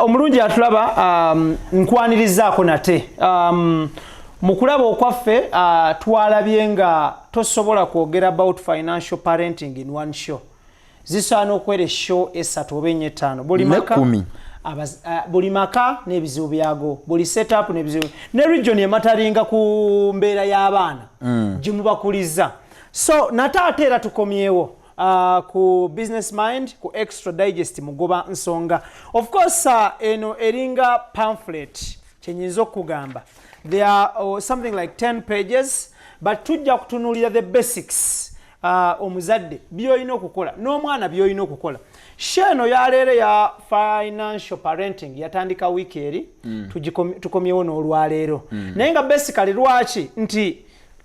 Omulungi atulaba, nkwanirizaako nate. Mu kulaba okwaffe, twalabye nga tosobola kwogera about financial parenting in one show. Zisaana okwera eshow esatu oba ennya, etaano, buli maka. Nekkumi. Buli maka n'ebizibu byago, buli setup n'ebizibu, ne region ematalinga ku mbeera y'abaana gimubakuliza. So nate ate era tukomyewo ku Business Mind, ku Extra Digest, mugoba nsonga. Of course, eno eringa pamphlet, kyenyinza okugamba. There are something like 10 pages, but tujja kutunuulira the basics, omuzadde byolina okukola n'omwana byolina okukola. Show eno yaleero ya financial parenting yatandika wiiki eri, tukomyewo n'olwaleero. Naye nga basically lwaki nti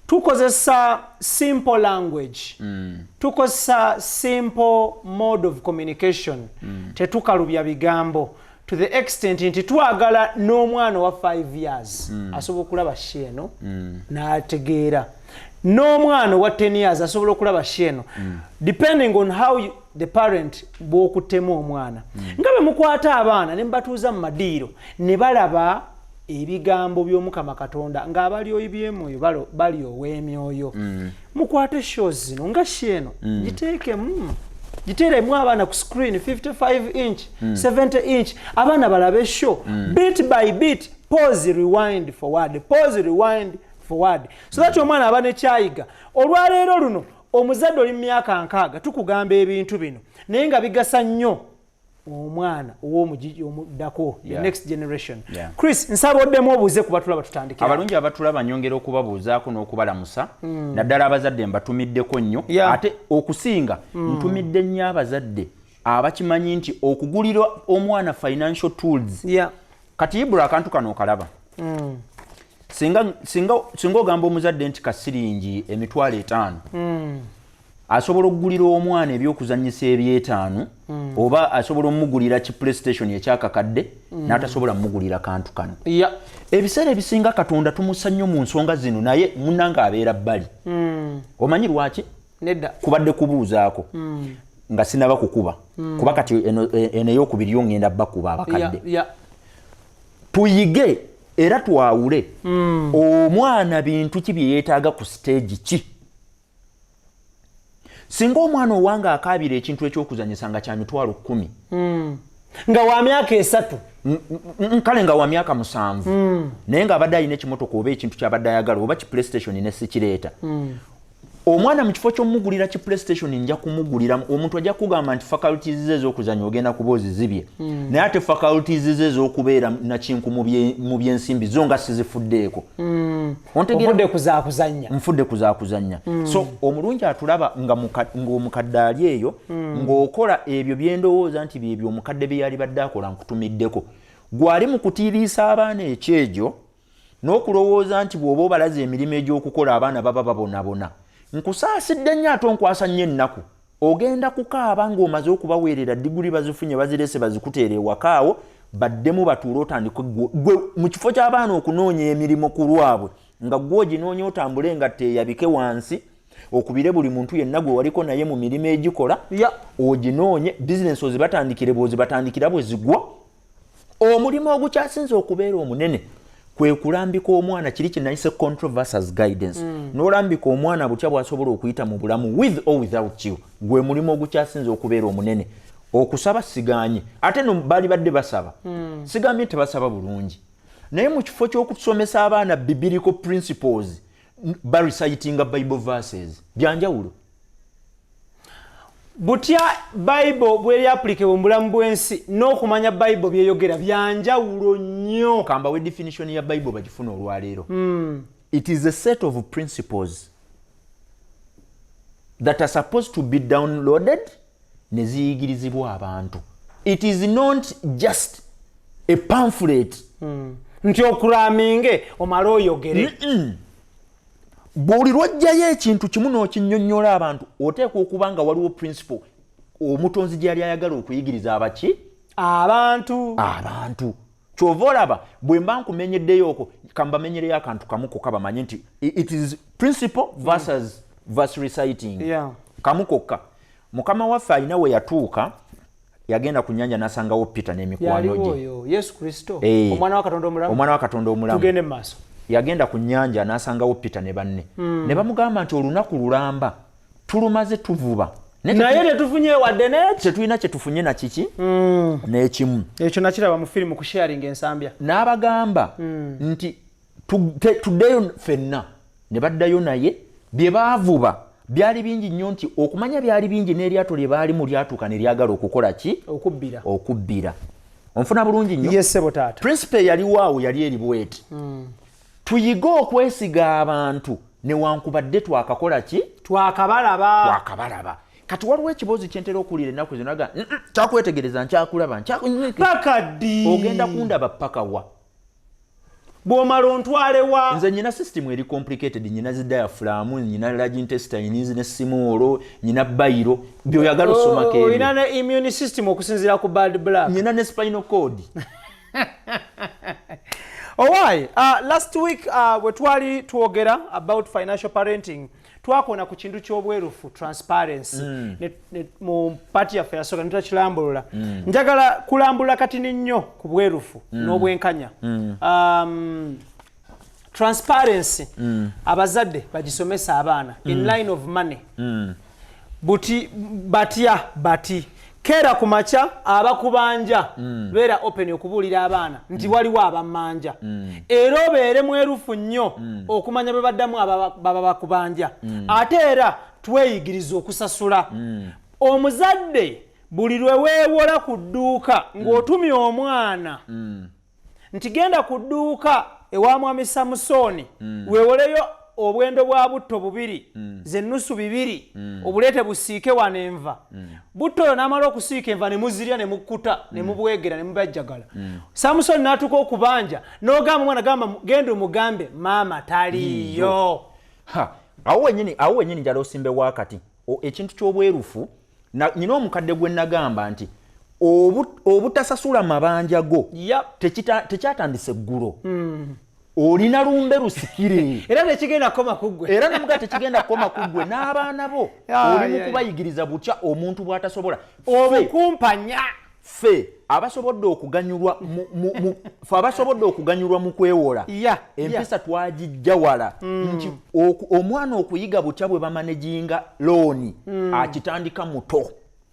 tukozesa simple language, tukozesa simple mode of communication, tetukalubya bigambo to the extent nti twagala n'omwana wa 5 years asobola okulaba show eno n'ategeera, n'omwana owa 10 years asobola okulaba show eno, depending on how the parent bw'okuttemu omwana. Nga bwe mukwata abaana ne mubatuuza mu madiiro ne balaba ebigambo by'Omukama Katonda ng'abalyoyi by'emwoyo bali ow'emyoyo, mukwate shows zino nga show eno, giteekemu, giteeremu abaana ku screen 55 inch, 70 inch, abaana balabe show bit by bit, pause, rewind, forward, pause, rewind, forward, so that omwana aba nekyayiga. Olwaleero luno omuzadde oli mu myaka 60, tukugamba ebintu bino naye nga bigasa nnyo omwana ow'omugigi omuddako, the next generation. Chris, nsaba oddemu obuuze ku batulaba, tutandikira. Abalungi abatulaba, nyongera okubabuuzaako n'okubalamusa, naddala abazadde mbatumiddeko nnyo. Ate okusinga ntumidde nnyo abazadde abakimanyi nti okugulira omwana financial tools. Kati Ibula, akantu kano okalaba, singa ogamba omuzadde nti kasiringi 50,000 asobola okugulira omwana ebyokuzanyisa ebyetaano, oba asobola omugulira ki PlayStation ekyakakadde, n'atasobola mugulira kantu kano. Ebiseera ebisinga Katonda tumusa nnyo mu nsonga zino, naye munange abeera bbali. Omanyi lwaki? Nedda. Kubadde kubuuzaako nga sinaba kukuba, kuba kati eno eyokubiri yo ngenda bakuba abakadde. Tuyige era twawule omwana bintu ki bye yeetaaga ku stage ki. Singa omwana owange akaabira ekintu ekyokuzanyisa nga kya 10,000, nga wa myaka 3, kale nga wa myaka 7, naye ng'abadde alina ekimotoka oba ekintu kyabadde ayagala oba ki PlayStation ne sikireeta, omwana mu kifo ky'omugulira ki PlayStation nja kumugulira, omuntu ajja kugamba nti faculties ze ez'okuzanya ogenda kuba ozizibye, naye ate faculties ze ez'okubeera nakinku mu byensimbi zo nga sizifuddeeko. Ontegeera? Ovudde kuzakuzanya. Nfudde kuzakuzanya. So omulungi atulaba nga ng'omukadde ali eyo ng'okola ebyo byendowooza nti byebyo omukadde bye yali badde akola, nkutumiddeko gwali mu kutiiriisa abaana ekyejo n'okulowooza nti bw'oba obalaza emirimu egy'okukola abaana baba babonabona. Nkusaasidde nnyo ate onkwasa nnyo ennaku. Ogenda kukaaba ng'omaze okubaweerera diguli, bazifunye, bazirese, bazikuteera ewakaawo, baddemu batuule otandike gwe mu kifo ky'abaana okunoonya emirimu ku lwabwe, nga gwe oginoonya, otambule nga teeyabike wansi, okubire buli muntu yenna gwe waliko naye mu mirimu egikola, oginoonye bizinesi ozibatandikire. Bw'ozibatandikira, bwe zigwa, omulimu ogukyasinze okubeera omunene kwe kulambika omwana kiri kyenayise control versus guidance. N'olambika omwana butya bw'asobola okuyita mu bulamu with or without you, gwe mulimu ogukyasinze okubeera omunene. Okusaba siganye, ate no baali badde basaba, sigambye tebasaba bulungi, naye mu kifo ky'okusomesa abaana biblical principles, barecitinga Bible verses. Byanjawulo. Butya Bible bweri applicable mu bulamu bw'ensi n'okumanya Bible byeyogera byanjawulo nnyo. Kambawe definition ya Bible bagifuna olwaleero. It is a set of principles that are supposed to be downloaded ne ziyigirizibwa abantu. It is not just a pamphlet. Nti okuraminge omale oyogere. Buli lwojjayo ekintu kimu n'okinnyonnyola abantu, oteekwa okuba nga waliwo principle omutonzi gyali ayagala okuyigiriza abaki? Abantu. Abantu. Kyova olaba bwe mba nkumenyeddeyo okwo, kambamenyereyo akantu kamu kokka bamanye nti it is principle versus verse reciting. Kamu kokka. Mukama waffe alina we yatuuka. Yagenda ku nyanja n'asangawo Peter n'emikwano Yaliwo gye. Oyo Yesu Kristo, Eh. omwana wa Katonda omulamu. Omwana wa Katonda omulamu. Tugende mu maaso. Yagenda ku nyanja n'asangawo Peter ne banne, ne bamugamba nti olunaku lulamba tulumaze tuvuba, naye Naye tetufunye wadde neki. Tetulina kyetufunye nakiki n'ekimu. Ekyo nakiraba mu firimu ku Sharing Ensambya. N'abagamba nti tuddeyo ffenna, ne baddayo, naye bye baavuba byali bingi nnyo, nti okumanya byali bingi n'eryato lye baalimu lyatuuka ne lyagala okukola ki? Okubbira. Okubbira. Onfuna bulungi nnyo? Ye ssebo taata. Principle eyaliwo awo yali eri bweti: tuyige okwesiga abantu newankubadde twakakola ki? Twakabalaba. Twakabalaba. Kati waliwo ekiboozi kyentera okuwulira ennaku zino, aga "Nkyakulaba, nkyakulaba, Paka ddi? Ogenda kundaba paka wa? Bw'omala ontwalewa? Nze nyina system eri complicated, nyina zi diaphragm, nyina large intestines ne small, nyina bile, byoyagala osomako ebyo. Olina ne immune system okusinziira ku Bad Black. Nyina ne spinal cord. Owai, last week bwe twali twogera about financial parenting, twakona ku kintu ky'obwerufu, transparency. Ne mu part yaffe yasooka netakirambulula. Njagala kulambulula katini nnyo ku bwerufu n'obwenkanya. Transparency, abazadde bagisomesa abaana in line of money. Buti batya bati keera ku makya abakubanja, beera open okubuulira abaana nti waliwo abammanja, era obeere mwerufu nnyo okumanya bwe baddamu baba bakubanja. Ate era tweyigiriza okusasula. Omuzadde buli lwe weewola ku dduuka ng'otumya omwana nti genda ku dduuka ewa mwami Samusooni, weewoleyo obwendo bwa butto bubiri, ze nnusu 2, obuleete busiike wano enva. Butto oyo n'amala okusiika enva ne muzirya ne mukkuta ne mubwegera ne mubajjagala. Samusoni n'atuuka okubanja, n'ogamba omwana, gamba genda omugambe maama taliiyo. Ha, awo wenyini njala osimbe wakati ekintu ky'obwerufu. Nyina omukadde gwe nagamba nti obutasasula mabanja go tekyatandise eggulo, olina lumbe lusikire. Era tekigenda kukoma ku ggwe. Era namuga tekigenda kukoma ku ggwe n'abaana bo. Oli mu kubayigiriza butya omuntu bw'atasobola. Obukumpanya. Ffe abasobodde okuganyulwa mu kwewola, empisa twagijja wala nti omwana okuyiga butya bwe bamanaginga loan akitandika muto.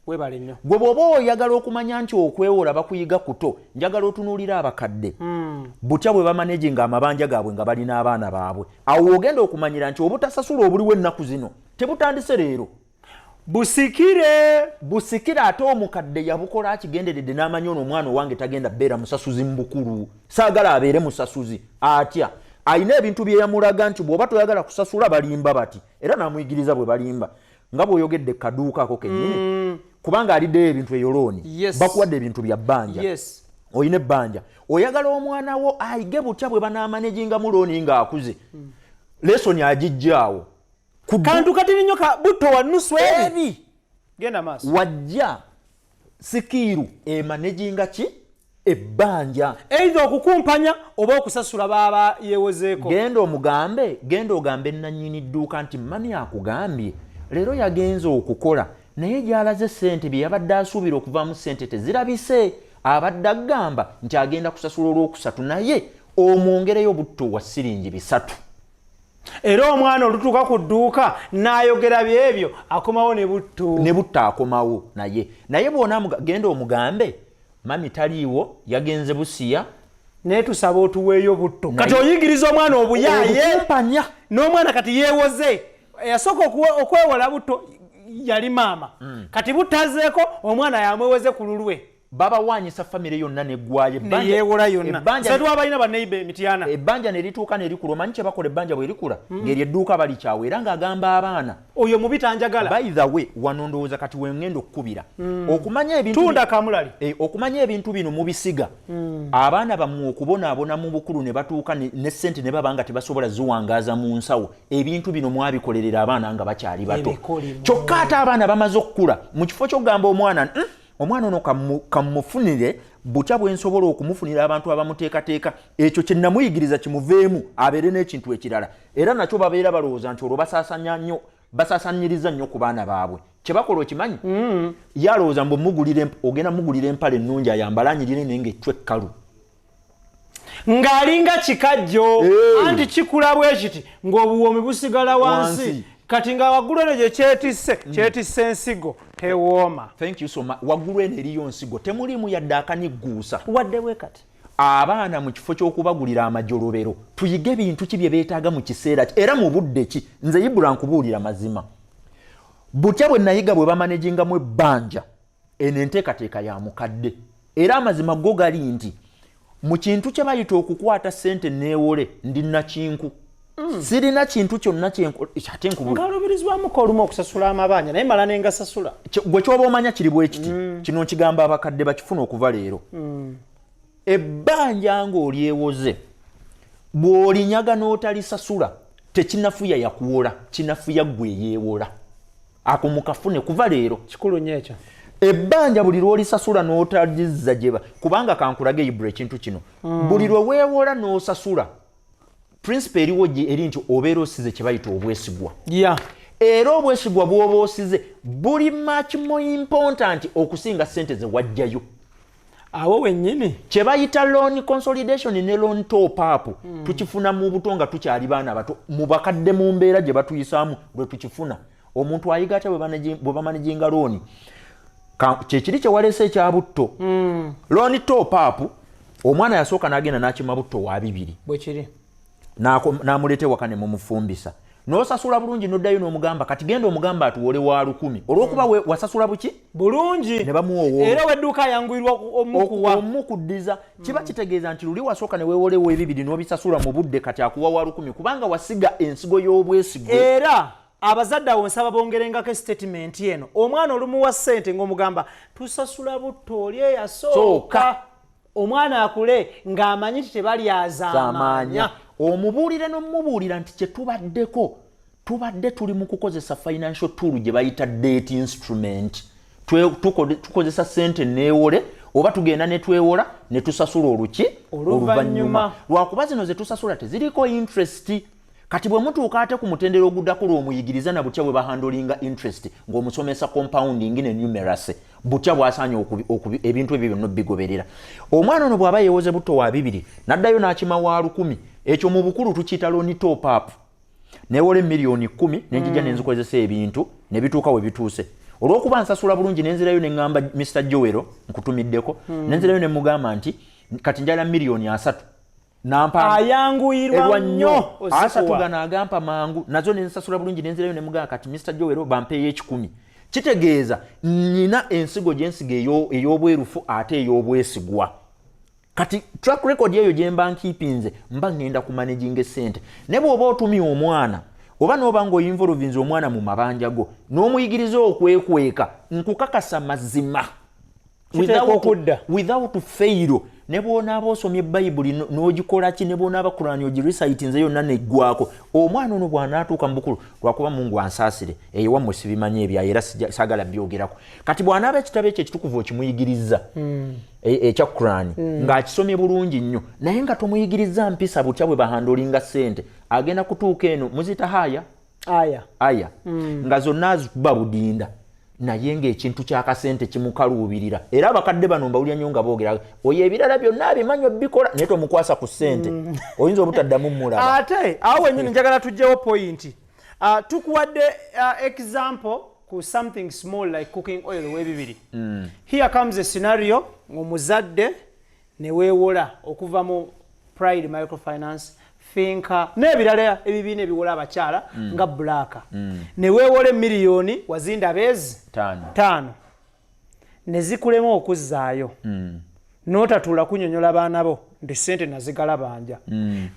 Webale nnyo. Gwe bw'oba oyagala okumanya nti okwewola bakuyiga kuto, njagala otunuulira abakadde butya bwe bamanaginga amabanja gaabwe nga balina abaana baabwe. Awo ogenda okumanyira nti obutasasula obuliwo ennaku zino tebutandise leero. Busikire. Busikire. Ate omukadde yabukola akigenderedde n'amanya ono omwana owange tagenda beera musasuzi mu bukulu, saagala abeere musasuzi. Atya alina ebintu bye yamulaga nti bw'oba toyagala kusasula balimba bati, era n'amuyigiriza bwe balimba, nga bw'oyogedde kaduuka ako kennyini, kubanga aliddeyo ebintu eyo loan. Bakuwadde ebintu bya bbanja. Olina ebbanja, oyagala omwana wo ayige butya bwe banaamanagingamu loan ng'akuze. Lesson agijjaawo. Kantu katini nnyo, ka butto wa nusu eri. Eri. Genda maaso. Wajja skill emanaginga ki? Ebbanja. Either okukumpanya oba okusasula baaba yeewozeeko. Genda omugambe, genda ogambe nannyini dduuka nti mami akugambye leero yagenze okukola, naye gy'alaze sente bye yabadde asuubira okuvaamu sente tezirabise, abadde agamba nti agenda kusasula olwokusatu, naye omwongereyo butto wa siringi 300. Era omwana olutuuka ku dduuka n'ayogera byebyo, akomawo ne butto. Ne butto akomawo naye. Naye bw'ona genda omugambe mami taliiwo, yagenze Busiya, Naye tusaba otuweeyo butto. Kati oyigiriza omwana obuyaaye. Obukumpanya. N'omwana kati yeewoze. Eyasooka okwewola butto yali maama, kati butazeeko omwana yamwewoze ku lulwe. Babawanyisa famire yonna neggwayo. Neyeewola yonna. Twabalina baneiba Emityana. Ebbanja ne lituuka ne likula. Omanyi kye bakola? Ebbanja bwe likula, ng'eryo edduuka balikyawa, era ng'agamba abaana, Oyo mubi, tanjagala. By the way, wano ndowooza kati wengenda okukubira okumanya ebintu Tunda kamulali. Okumanya ebintu bino mubisiga abaana bammwe okubonaabona mu bukulu ne batuuka ne sente ne baba nga tebasobola ziwangaaza mu nsawo. Ebintu bino mwabikolerera abaana nga bakyali bato. Ebikolimo. Kyokka ate abaana bamaze okukula, mu kifo ky'okugamba omwana, omwana ono kamufunire butya bwe nsobola okumufunira abantu abamuteekateeka, ekyo kye namuyigiriza kimuveemu abeere n'ekintu ekirala," era nakyo babeera balowooza nti olwo basaasanya nnyo, basaasanyiriza nnyo ku baana baabwe. Kyebakola okimanyi? Yalowooza mbu ogenda mugulira empale ennungi ayambala anyirire, naye ngaettu ekkalu. Ng'alinga kikajjo. Anti kikula bwe kiti ng'obuwoomi busigala wansi. Kati nga waggulu eno gye kyetisse, kyetisse ensigo tewooma. Thank you so much. Waggulu eno eriyo nsigo, temulimu yadde akanigguusa. Wadde bwe kati. Abaana mu kifo ky'okubagulira amajolobero, tuyige bintu ki bye beetaaga mu kiseera ki era mu budde ki. Nze Ibula nkubuulira mazima, butya bwe nayiga bwe bamanagingamu ebbanja, eno enteekateeka ya mukadde. Era amazima go gali nti mu kintu kye bayita okukwata ssente neewole, ndi nakinku. Sirina kintu kyonna ate nkubuulira. Ngalubirizibwamuko olumu okusasula amabanja, naye mala nengasasula. Gwe kyoba omanya kiri bwe kiti. Kino nkigamba abakadde bakifuna okuva leero. Ebbanja ng'olyewoze, bw'olinyaga n'otalisasula, tekinafuya yakuwola, kinafuya ggwe eyeewola. Ako mukafune kuva leero. Kikulu nnyo ekyo. Ebbanja buli lw'olisasula n'otalizza gyeba, kubanga kankulage Ibula ekintu kino. Buli lwe weewola n'osasula, principle eriwo gye eri nti obeera osize kye bayita obwesigwa. Era obwesigwa bw'oba osize buli much more important okusinga ssente ze wajjayo. Awo wennyini. Kye bayita loan consolidation ne loan top up, tukifuna mu buto nga tukyali baana bato. Mu bakadde, mu mbeera gye batuyisaamu lwe tukifuna. Omuntu ayiga atya bwe bamanaginga loan? Kyekiri kyewaleese ekya butto. Loan top up, omwana yasooka n'agenda n'akima butto wa 2. Bwekiri. N'amuleeta ewaka ne mumufumbisa, n'osasula bulungi, n'oddayo n'omugamba, kati genda omugamba atuwole wa 1000, olw'okuba wasasula buki? Bulungi. Ne bamuwa ow'olwo. Era owedduuka ayanguyirwa omukuwa. Omukuddiza kiba kitegeeza nti luli wasooka ne weewolewo ebibiri n'obisasula mu budde, kati akuwa wa 1000 kubanga wasiga ensigo y'obwesigwe. Era abazadde awo nsaba bongerengako statement eno: omwana olumuwa ssente ng'omugamba tusasula butto oli eyasooka, Sooka. omwana akule ng'amanyi nti tebalyazaamaanya. Zaamaanya. Omubuulire n'omubuulira nti kyetubaddeko, tubadde tuli mu kukozesa financial tool gye bayita debt instrument. Tukozesa sente neewole, oba tugenda ne twewola ne tusasula oluki? Oluvannyuma. Lwakuba zino ze tusasula teziriko interest. Kati bwe mutuuka ate ku mutendera oguddako, lw'omuyigiriza na butya bwe bahandlinga interest, ng'omusomesa compounding ne numeracy, butya bw'asaanye ebintu ebyo byonna bigoberera. Omwana ono bw'aba yeewoze butto wa 2, n'addayo n'akima wa 1000, ekyo mu bukulu tukiyita loan top up. Neewola emiliyoni 10, nenjija nenzikozesa ebintu ne bituuka we bituuse. Olw'okuba nsasula bulungi, nenzirayo ne ŋŋamba Mr Joel, nkutumiddeko. Nenzirayo ne mugamba nti kati njala miliyoni 30, nampa. Ayanguyirwa Erwa nnyo nnyo. 30 ozikuwa. Gano agampa mangu, nazo nensasula bulungi, nenzirayo ne mugamba kati Mr Joel bampeeyo 100. Kitegeeza nyina ensigo gyensiga ey'obwerufu ate ey'obwesigwa. Kati track record eyo gyemba nkeepinze, mba ŋŋenda ku managing esente. Ne bw'oba otumye omwana oba n'oba ng'oinvolvinze omwana mu mabanja go n'omuyigiriza okwekweka, nkukakasa mazima, Kiteekwa okudda. Without fail, ne bw'onaaba osomye Bayibuli n'ogikola ki, ne bw'onaaba Kurani ogirecitinze yonna neggwako, omwana ono bw'anaatuuka mu bukulu, lwakuba Mungu ansaasire, eyo wammwe sibimanyi ebyayo era saagala byogerako. Kati bw'anaaba ekitabo ekyo ekitukuvu okimuyigiriza ekya Kurani, ng'akisomye bulungi nnyo, naye nga tomuyigiriza mpisa butya bwe bahandlinga ssente, agenda kutuuka eno muzita haya. Aya. Aya nga zonna azikuba budinda, naye ng'ekintu kyakasente kimukaluubirira. Era abakadde bano mbawulira nnyo nga boogera, oyo ebirala byonna abimanyi obikola, naye tomukwasa ku ssente, oyinza obutaddamu mulaba. Ate awo wenyini njagala tugyewo point. Tukuwadde example ku something small like cooking oil w'ebibiri. Here comes a scenario ng'omuzadde ne weewola okuva mu Pride Microfinance, Finca n'ebirala ebibiina ebiwola abakyala nga Black, ne weewola emiliyoni wazindaba ezi 5. 5, ne zikulema okuzzaayo, n'otatuula kunyonyola baana bo nti sente nazigalabanja,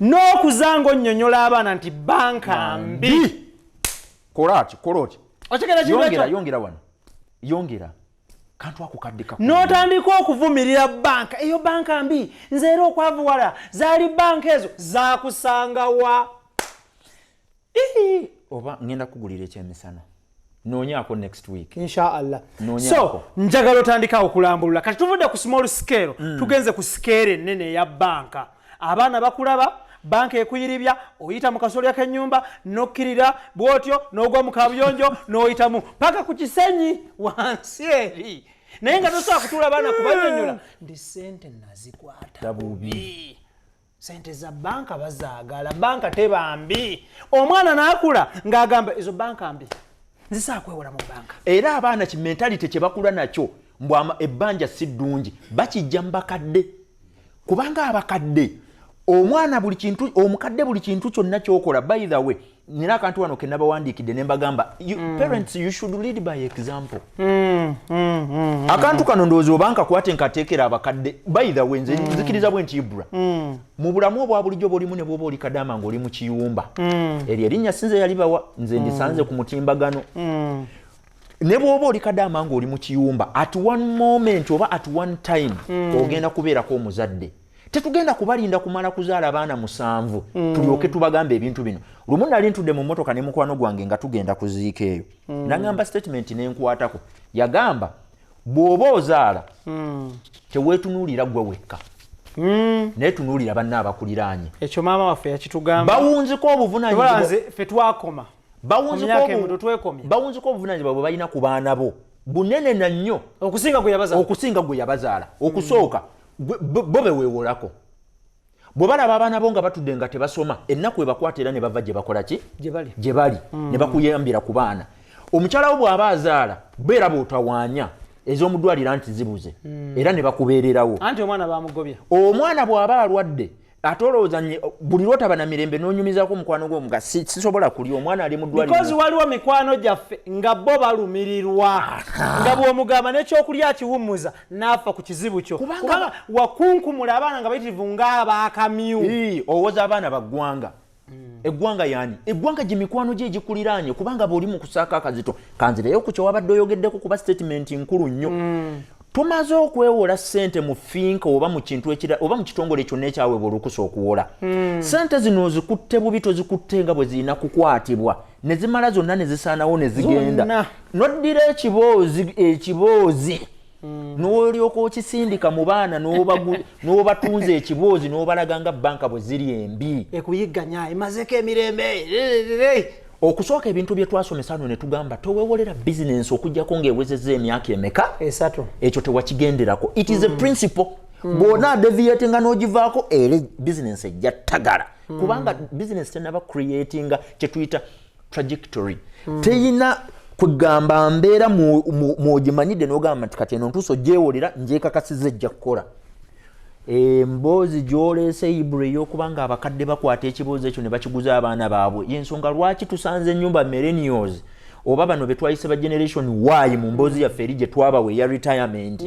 n'okuza ng'onnyonnyola abaana nti banka mbi. Kola ati, kola oti. Okigera kintu Yongera. ekyo? Yongera wano, yongera kantu ako kadde kakulu. N'otandika okuvumirira banka eyo, banka mbi, nze era okwavuwala zaali banka ezo zakusangawa. Ii, oba ngenda kugulira ekyemisana, noonyaako next week. Inshaallah. Noonyaako. So njagala otandikawo okulambulula. Kati tuvudde ku small scale, tugenze ku scale ennene eya banka. Abaana bakulaba, Banka ekuyiribya, oyita mu kasolya k'ennyumba, nokkirira bwotyo n'ogwa mu kabuyonjo, n'oyitamu paka ku kisenyi wansi eri, naye nga tosobola kutuula baana kubanyonyola ndi sente nazikwata bubi. Sente za banka bazaagala, banka teba mbi. Omwana n'akula ng'agamba ezo banka mbi, nzisaa kwewola mu banka. Era abaana ki mentality kye bakula nakyo mbw ebbanja si ddungi, bakijja mu bakadde, kubanga abakadde omwana buli kintu, omukadde buli kintu kyonna kyokola. By the way, nina akantu wano ke nabawandiikidde ne mbagamba, parents, you should lead by example. Akantu kano ndowooza oba nkakwate nkateekera abakadde. By the way, nze nzikiriza bwe nti, Ibra, mu bulamu obwa bulijjo bwolimu, ne bwoba oli kadaama ng'oli mu kiyumba, eryo erinnya sinze yalibawa, nze ndisanze ku mutimbagano, ne bw'oba oli kadaama ng'oli mu kiyumba, at one moment oba at one time ogenda kubeerako omuzadde. Tetugenda kubalinda kumala kuzaala baana musanvu tulyoke tubagambe ebintu bino. Lumu nali ntudde mu mmotoka ne mukwano gwange nga tugenda kuziika eyo, nagamba statement nenkwatako. Yagamba, bw'oba ozaala, teweetunuulira ggwe wekka, naye tunuulira banna abakuliraanye. Ekyo maama waffe yakitugamba. Bawunziko obuvunanyizibwa. Nze ffe twakoma bawunziko myaka emito twekomye. Bawunziko obuvunanyizibwa bwe balina ku baana bo bunene na nnyo okusinga gwe yabazaala. Okusinga gwe yabazaala. Okusooka, bo beweewolako. Bwe balaba abaana bo nga batudde nga tebasoma, ennaku ebakwata era ne bava gye bakola ki? Gye bali. Gye bali, ne bakuyambira ku baana. Omukyala wo bw'aba azaala, beera bw'otawaanya ez'omudwaliro nti zibuze, era ne bakubeererawo. Anti omwana bamugobya. Omwana bw'aba alwadde, ate olowooza buli lwotaba na mirembe n'onyumizaako omukwano gwo nga sisobola kulya, omwana ali mu because ddwaliro. Waliwo mikwano gyaffe nga bo balumirirwa, nga bw'omugamba n'ekyokulya akiwummuza n'afa ku kizibu kyo, kubanga wakunkumula abaana nga bayitirivu ng'abaakamyu. Ii, owoza abaana baggwanga, eggwanga yani eggwanga gye mikwano gye egikuliraanye, kubanga bw'oli mu kusaako akazito. Kanzireyo ku kyewabadde oyogeddeko, kuba statement nkulu nnyo. Tumaze okwewola ssente mu FINCA oba mu kintu ekira oba mu kitongole kyonna ekyaweebwa olukusa okuwola ssente zino, ozikutte bubi, tozikutte nga bwe zirina kukwatibwa, ne zimala zonna ne zisaanawo ne zigenda. Zonna. Noddira ekiboozi n'olyoka okisindika mu baana, n'obatunza ekiboozi, n'obalaga nga banka bwe ziri embi. Ekuyigganya, emazeeko emirembe. Okusooka, ebintu bye twasomesa no ne tugamba towewolera bizinensi okugjako ng'ewezezza emyaka emeka? 3. Ekyo tewakigenderako. It is a principle. Bw'ona deviatinga n'ogivaako, era bizinensi ejja ttagala, kubanga bizinensi tenaba creatinga kyetuyita trajectory, teyina kwegamba mbeera mwogimanyidde n'ogamba nti kati eno ntuusa ogyewolera, njekakasiza ejja kukola. Emboozi gy'oleese, Ibra, ey'okuba nga abakadde bakwata ekiboozi ekyo ne bakiguza abaana baabwe, yensonga lwaki tusanze ennyumba millennials oba bano be twayise ba Generation Y mu mboozi yaffe eri gye twabawa eya retirement.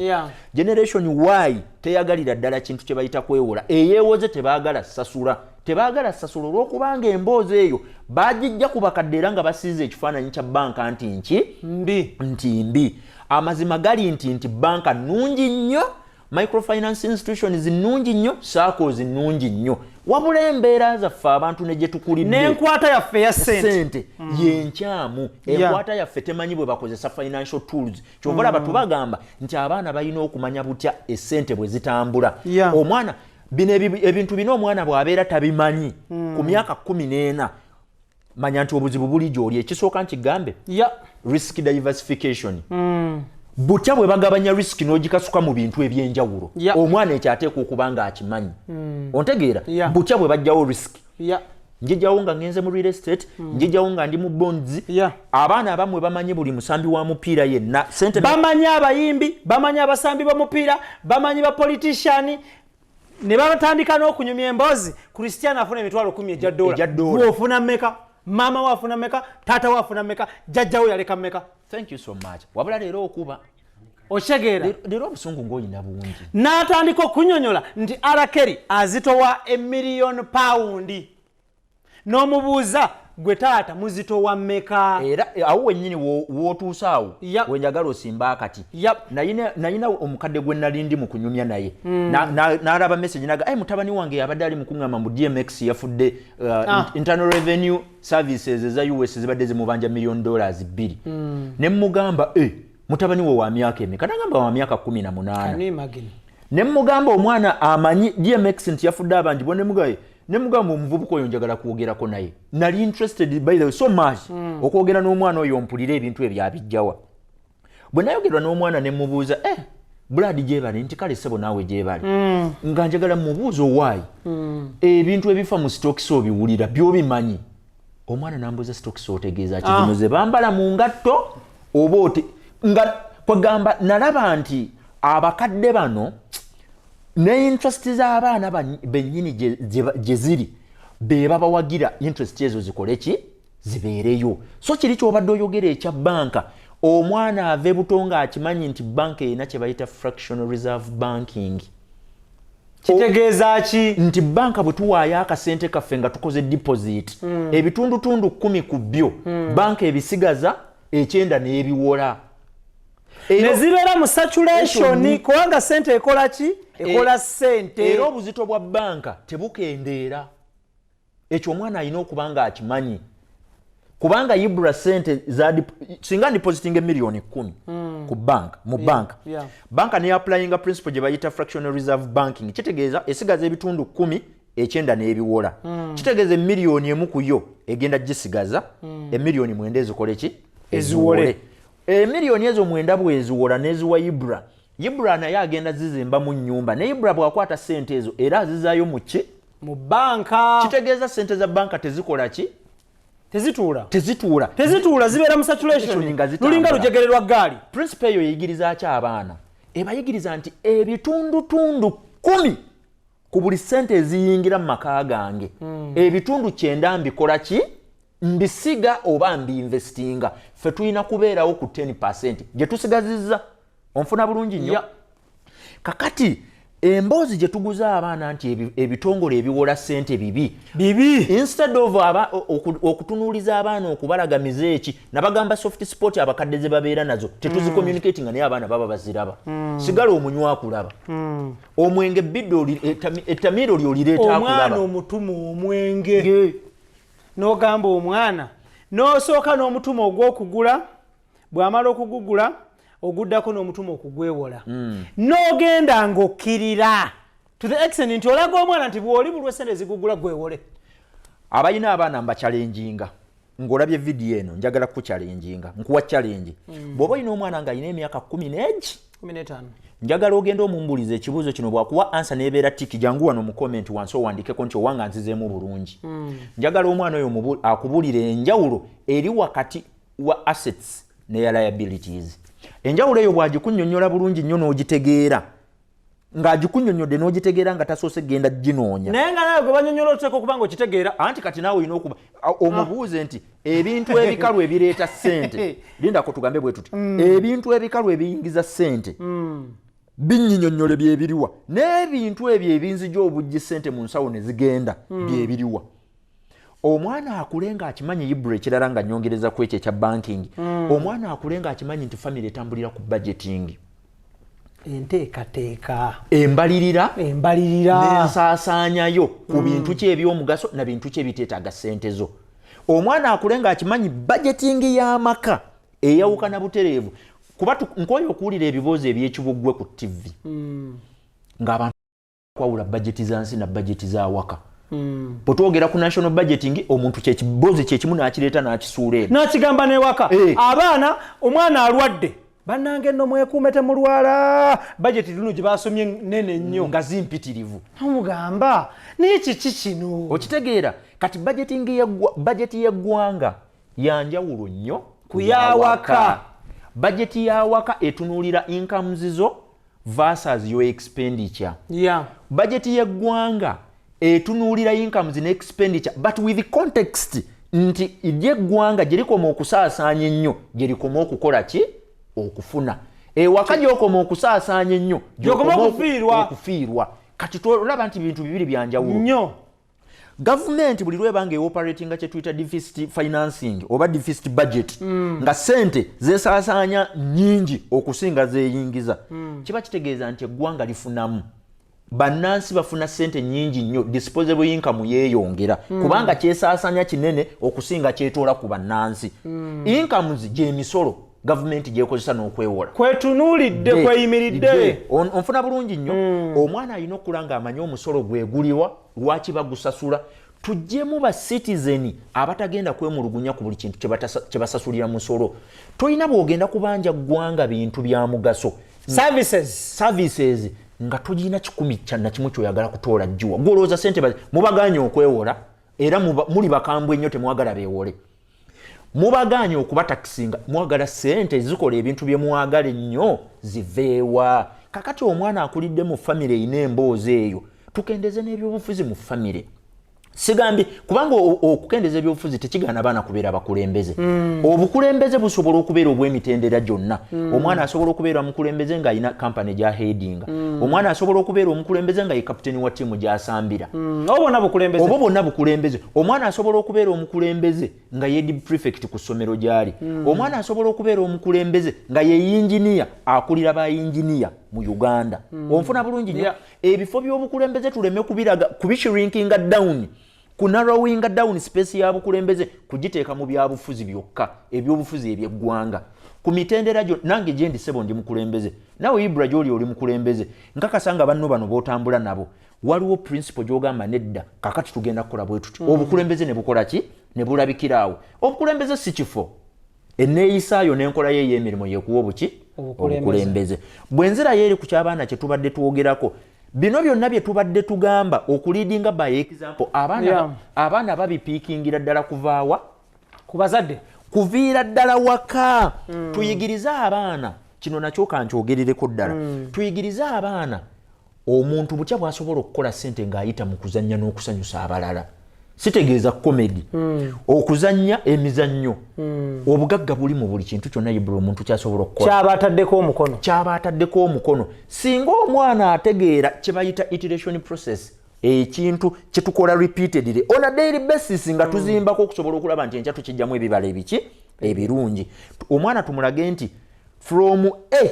Generation Y teyagalira ddala kintu kye bayita kwewola. Eyeewoze tebaagala sasula, tebaagala sasula olw'okubanga emboozi eyo bagijja ku bakadde, era nga basiize ekifaananyi kya banka nti nki? Mbi. Nti mbi. Amazima gali nti banka nnungi nnyo, microfinance institutions nnungi nnyo, SACCOs nnungi nnyo, wabula embeera zaffe abantu ne gye tukulidde n'enkwata yaffe eya sente sente yenkyamu. Enkwata yaffe temanyi bwe bakozesa financial tools. Kyova olaba tubagamba nti abaana balina okumanya butya esente bwe zitambula. Omwana bino ebintu bino, omwana bw'abeera tabimanyi ku myaka 14, manya nti obuzibu buli gy'oli. Ekisooka nkigambe, risk diversification, butya bwe bagabanya risk n'ogikasuka mu bintu ebyenjawulo. Omwana ekyo ateekwa okuba nga akimanyi. Ontegeera? Yeah. Butya bwe bajjawo risk? Yeah. Njijjawo nga ngenze mu real estate, njijjawo nga ndi mu bonds. Abaana abammwe bamanyi buli musambi wa mupiira yenna sente. Bamanyi abayimbi, bamanyi abasambi b'omupiira, bamanyi ba politician, ne batandika n'okunyumya emboozi. Cristiano afuna 100,000 egya dola. Egya dola. Bw'ofuna mmeka? Maama we afuna mmeka? Taata we afuna mmeka? Jjajja we yaleka mmeka? Thank you so much. Wabula leero okuba Okitegeera? Leero obusungu ng'olina bungi. N'atandika okunyonyola nti R. Kelly azitowa emiliyoni pawundi, n'omubuuza, gwe taata muzitowa mmeka? Era awo wennyini w'otuuse awo wenjagala osimba akati. Nayina omukadde gwe nali ndi mu kunyumya naye. N'alaba message naga, "Ai, mutabani wange yabadde ali mu kuŋŋamba mu DMX yafudde, Internal Revenue Services eza US zibadde zimubanja million dollars 2." Ne mugamba, "Eh, mutabani we wa myaka emeka?" Nagamba wa myaka 18. Can you imagine? Ne mugamba omwana amanyi DMX nti yafudde abangi bo, ne mugaye Ne mugamba, omuvubuka oyo njagala kwogerako naye. Nali interested, by the way, so much okwogera n'omwana oyo, mpulire ebintu ebyo abijjawa. Bwe nayogerwa n'omwana ne mubuuza, "Blood, gyebale." Nti, "Kale ssebo, naawe gyebale." Nga njagala mubuuza, "Owaayi, ebintu ebifa mu sitokisi obiwulira, byobimanyi?" Omwana nambuuza, "Sitokisi otegeeza ki? Zino ze bambala mu ngatto oba ote?" Nga kwegamba nalaba nti abakadde bano ne interest z'abaana bennyini gye ziri, be babawagira interest ezo zikole ki? Zibeereyo. So kiri kyobadde oyogera ekya banka, omwana ave buto ng'akimanyi nti banka erina kye bayita fractional reserve banking. Kitegeeza ki? Nti banka bwe tuwaayo akasente kaffe nga tukoze deposit, ebitundutundu 10 ku byo banka ebisigaza, 9 n'ebiwola. Ne zibeera mu circulation, kubanga sente ekola ki? Ekola sente. Era obuzito bwa banka tebukendeera. Ekyo omwana alina okuba nga akimanyi, kubanga Ibra, sente za singa depositinga emiliyoni 10 ku bank, mu banka, banka ne applyinga principle gye bayita fractional reserve banking, kitegeeza esigaza ebitundu 10, 9 n'ebiwola. Kitegeeza emiliyoni 1 ku yo egenda gisigaza, emiliyoni 9 ezikole ki? Eziwole. Emiliyoni ezo 9 bweziwola n'eziwa Ibra, Ibra naye agenda zizimbamu nnyumba. Ne Ibra bw'akwata sente ezo era azizaayo mu ki? Mu banka. Kitegeeza sente za banka tezikola ki? Tezituula. Tezituula. Tezituula, zibeera mu circulation. Nga zitambula. Lulinga lujegere lwa ggaali. Principle eyo eyigiriza ki abaana? Ebayigiriza nti ebitundutundu 10 ku buli sente eziyingira mu maka gange, ebitundu 90 mbikola ki? Mbisiga oba mbiinvestinga. Ffe tulina kubeerawo ku 10 gye tusigazizza. Onfuna bulungi nnyo? Yeah. Kakati emboozi gye tuguza abaana nti ebitongole ebiwola ssente bibi, Bibi. instead of okutunuuliza abaana, okubalagamiza eki nabagamba soft spot abakadde ze babeera nazo, tetuzicommunicatinga, naye abaana baba baziraba. Sigala omunywa akulaba, omwenge bidde ettamiiro lyolireeta Omwana akulaba. omutuma omwenge, n'ogamba omwana, n'osooka n'omutuma ogw'okugula, bw'amala okugugula oguddako n'omutuma okugwewola, n'ogenda ng'okkirira to the extent nti olaga omwana nti bw'oli bulwa esente ezigugula, gwewole. Abalina abaana mbachallenginga, ng'olabye vidiyo eno, njagala kuchallenginga, nkuwa challenge. Bw'oba olina omwana ng'alina emyaka 10 n'egi 15, njagala ogenda omumbuliza ekibuuzo kino. Bwakuwa answer nebeera tick, jangu wano mu comment wansi owandikeko nti, "Owanga nzizeemu bulungi." Njagala omwana oyo akubulire enjawulo eri wakati wa assets neya liabilities. Enjawulo eyo bw'agikunnyonnyola bulungi nnyo n'ogitegeera, ng'agikunnyonnyodde n'ogitegeera nga tasoose genda ginoonya. Naye nga nawe gwe banyonyola otuteeka okuba nga okitegeera. Anti kati naawe olina okuba omubuuze nti ebintu ebikalu ebireeta ssente, lindako tugambe bwe tuti, ebintu ebikalu ebiyingiza ssente binyinyonnyole byebiriwa, n'ebintu ebyo ebinzija obuggi ssente mu nsawo ne zigenda byebiriwa. Omwana akule ng'akimanyi. Ibra, ekirala nga nyongereza ku ekyo ekya banking, omwana akule ng'akimanyi nti family etambulira ku budgeting. Enteekateeka. Embalirira. Embalirira. N'ensaasaanyayo ku bintu ki ebyomugaso na bintu ki ebiteetaaga ssente zo. Omwana akule ng'akimanyi budgeting y'amaka eyawukana butereevu, kuba nkooye okuwulira ebiboozi ebyekibugwe ku TV ng'abantu kwawula bajeti za nsi na bajeti z'awaka. Bwe twogera ku national budgeting, omuntu kyekiboozi kyekimu n'akireeta n'akisuula eno. N'akigamba newaka. Abaana, omwana alwadde, "Bannange nno mwekuume temulwala, bajeti luno gye basomye nene nnyo." Nga zimpitirivu. Omugamba, "Naye kiki kino?" Okitegeera? Kati bajeti y'eggwanga yanjawulo nnyo ku y'awaka. Bajeti y'awaka etunuulira incomes zo versus your expenditure. Bajeti y'eggwanga etunuulira incomes ne expenditure, but with context nti lyeggwanga gye likoma okusaasaanya ennyo, gye likoma okukola ki? Okufuna. Ewaka gyokoma okusaasaanya ennyo, gy'okoma okufiirwa. Okufiirwa. Kati tolaba nti bintu bibiri byanjawulo? Nnyo. Gavumenti buli lwebanga eoperatinga kye tuyita deficit financing oba deficit budget, nga sente zesaasaanya nyingi okusinga zeyingiza, kiba kitegeeza nti eggwanga lifunamu, bannansi bafuna sente nyingi nnyo, disposable income yeeyongera, kubanga kyesaasaanya kinene okusinga kyetoola ku bannansi. Incomes gyemisolo Gavumenti gyekozesa n'okwewola. Kwetunuulidde, kweyimiridde. Onfuna bulungi nnyo? Omwana alina okula ng'amanyi omusolo gweguliwa, lwaki bagusasula. Tuggyemu ba citizen abatagenda kwemulugunya ku buli kintu kye basasulira musolo. Tolina bw'ogenda kubanja ggwanga bintu bya mugaso, services, services, nga togirina kikumi kya nakimu kyoyagala kutoola jjuwa. Gwolowooza sente mubaganye okwewola, era muli bakambwe nnyo, temwagala beewole. Mubaganye okubatakisinga, mwagala sente zikola ebintu bye mwagala ennyo ziveewa. Kakati omwana akulidde mu famire erina emboozi eyo, tukendeze n'ebyobufuzi mu famire. Sigambye kubanga okukendeza ebyobufuzi tekigaana baana kubeera bakulembeze. Obukulembeze busobola okubeera obw'emitendera gyonna. Omwana asobola okubeera omukulembeze ng'alina kampani gy'aheadinga. Omwana asobola okubeera omukulembeze nga ye kapiteni wa ttiimu gy'asambira. Obo bonna bukulembeze. Obwo bwonna bukulembeze. Omwana asobola okubeera omukulembeze nga ye prefect ku ssomero gy'ali. Omwana asobola okubeera omukulembeze nga ye yinginiya akulira ba yinginiya mu Uganda. Onfuna bulungi nnyo? Ebifo by'obukulembeze tuleme kubiraga, kubishrinkinga down, kunarrowinga down space ya bukulembeze, kugiteeka mu byabufuzi byokka, ebyobufuzi ebyeggwanga ku mitendera gyo. Nange gyendi, sebo, ndi mukulembeze. Nawe Ibra gyoli oli mukulembeze. Nkakasa nga banno bano b'otambula nabo waliwo principle gy'ogamba, nedda, kakati tugenda kukola bwe tuti. Obukulembeze ne bukola ki? Ne bulabikira awo. Obukulembeze si kifo, enneeyisaayo n'enkola ye ey'emirimu yekuwa obuki? Obukulembeze. Obukulembeze. Bwe nzirayo eri ku ky'abaana kye tubadde twogerako, bino byonna bye tubadde tugamba, okuleadinga by example, abaana, abaana babipickingira ddala kuvaawa? Ku bazadde. Kuviira ddala waka. Tuyigirize abaana kino nakyo, kankyogerereko ddala. Tuyigirize abaana omuntu butya bw'asobola okukola ssente ng'ayita mu kuzannya n'okusanyusa abalala. Sitegeeza comedy, okuzannya emizannyo. Obugagga buli mu buli kintu kyonna, Ibula, omuntu kyasobola okukola. Kyaba ataddeko omukono. Kyaba ataddeko omukono. Singa omwana ategeera kye bayita iteration process, ekintu kyetukola repeatedly on a daily basis nga tuzimbako okusobola okulaba nti enkya tukijjamu ebibala ebiki ebirungi. Omwana tumulage nti from A,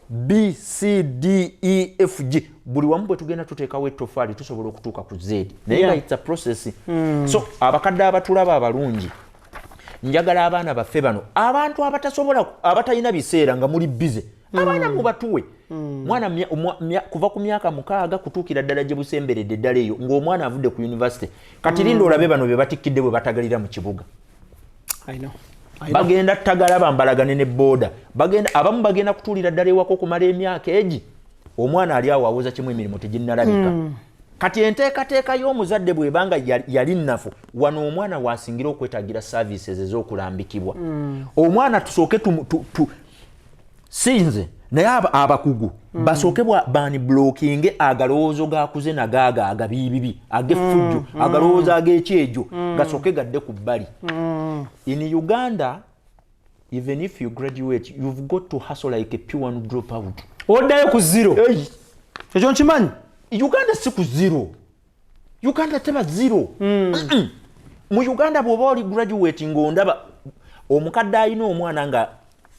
B, C, D, E, F, G, buli wamu bwe tugenda tuteekawo ettofaali tusobola okutuuka ku Z, naye nga it's a process. So abakadde abatulaba abalungi, njagala abaana baffe bano, abantu abatasobola, abatalina biseera nga muli busy, abaana mubatuwe. Mwana kuva ku myaka 6 kutuukira ddala gye busemberedde ddala eyo ng'omwana avudde ku university. Kati linda olabe bano be batikkidde bwe batagalira mu kibuga. I know. I know. Bagenda tagala bambalagane ne booda. Bagenda, abamu bagenda kutuulira ddala ewaka okumala emyaka egi. Omwana ali awo awoza kimu, emirimu teginnalabika. Kati enteekateeka y'omuzadde bw'ebanga yali nnafu, wano omwana wasingira okwetagira services ez'okulambikibwa. Omwana tusooke si nze naye abakugu basooke bani blockinge agalowoozo gakuze nagaaga agabiibibi, ag'effujjo, agalowoozo ag'ekyejo gasooke gadde ku bbali. In Uganda, even if you graduate, you've got to hustle like a P1 drop out. Oddayo ku zero. Hey. Ekyo nkimanyi. Uganda si ku zero, Uganda teba zero. Mu Uganda bw'oba oli graduate, ng'ondaba omukadde alina omwana, nga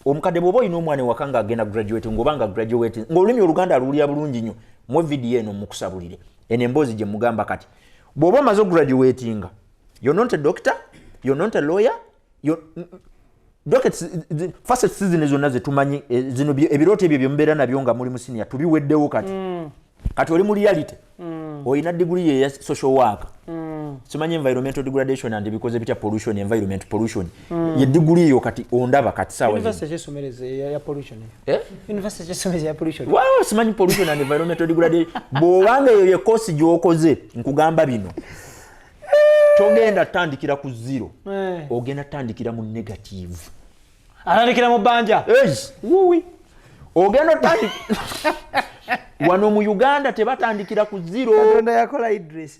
omukadde bw'oba olina omwana ewaka ng'agenda graduate, ng'oba nga graduate ng'olulimi Oluganda aluwulira bulungi nnyo, mwe vidiyo eno mukusabulire eno emboozi gye mugamba. Kati bw'oba omaze ograduatinga, you're not a doctor, you're not a lawyer, dockets, facets zino zonna zetumanyi, zino ebirooto ebyo byemubeera nabyo nga muli mu senior tubiweddewo. Kati kati oli mu reality, olina diguli ye eya social work, simanyi environmental degradation and bikoze bitya, pollution, environment pollution, ye diguli eyo. Kati ondaba kati saawa zino. University kyesomereza ya pollution? Eh? University kyesomereza ya pollution? Waawo, simanyi pollution and environmental degradation. Bw'obanga eyo ye kosi gy'okoze, nkugamba bino, togenda tandikira ku zero. Ogenda tandikira mu negative. Atandikira mu bbanja. Ei! Wuwi. Ogenda otandika wano mu Uganda tebatandikira ku zero. Katonda yakola Idris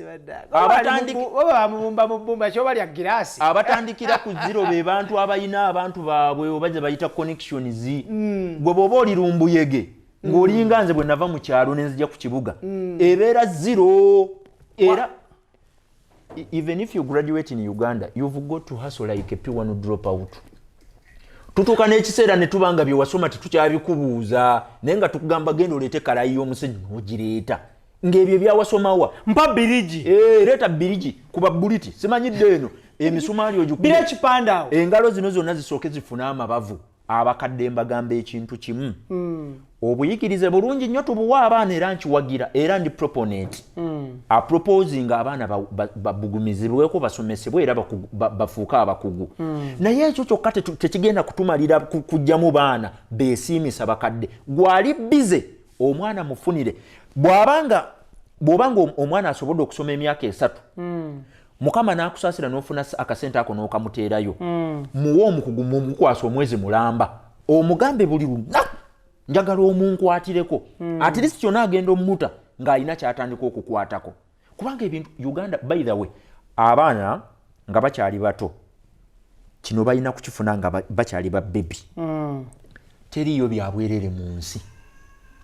Abatandiki- oba bamubumba mu bbumba kyoba lya giraasi. Abatandikira ku zero be bantu abalina abantu baabwe oba gye bayita connections. Gwe bw'oba oli lumbuyege ng'olinga nze bwe nava mu kyalo ne nzija ku kibuga, ebeera zero. Era even if you graduate in Uganda, you've got to hustle like a P1 drop out. Tutuuka n'ekiseera ne tuba nga byewasoma tetukyabikubuuza, naye nga tukugamba genda oleete kalayi y'omusenyu n'ogireeta, ng'ebyo byawasomawa. Mpa birigi. Eh, leeta birigi, kuba buliti, simanyidde eno emisumaali ogikube. Bira ekipande awo. Engalo zino zonna zisooke zifune amabavu. Abakadde mbagamba ekintu kimu. Obuyigirize bulungi nnyo, tubuwa abaana, era nkiwagira, era ndi proponent aproposing abaana babugumizibweko, basomesebwe, era bafuuke abakugu. Naye ekyo kyokka tekigenda kutumalira kujjamu baana besiimisa bakadde. Gwali bize omwana mufunire, bw'abanga bw'obanga omwana asobodde okusoma emyaka 3, Mukama n'akusaasira n'ofuna akasente ako n'okamuteerayo, muwe omukugu, mumukwasa omwezi mulamba, omugambe buli lunaku njagala omunkwatireko. At least kyonna agenda omuta ng'alina kyatandika okukwatako, kubanga ebintu Uganda, by the way, abaana nga bakyali bato kino balina kukifuna nga bakyali ba baby. Teriiyo byabwerere mu nsi.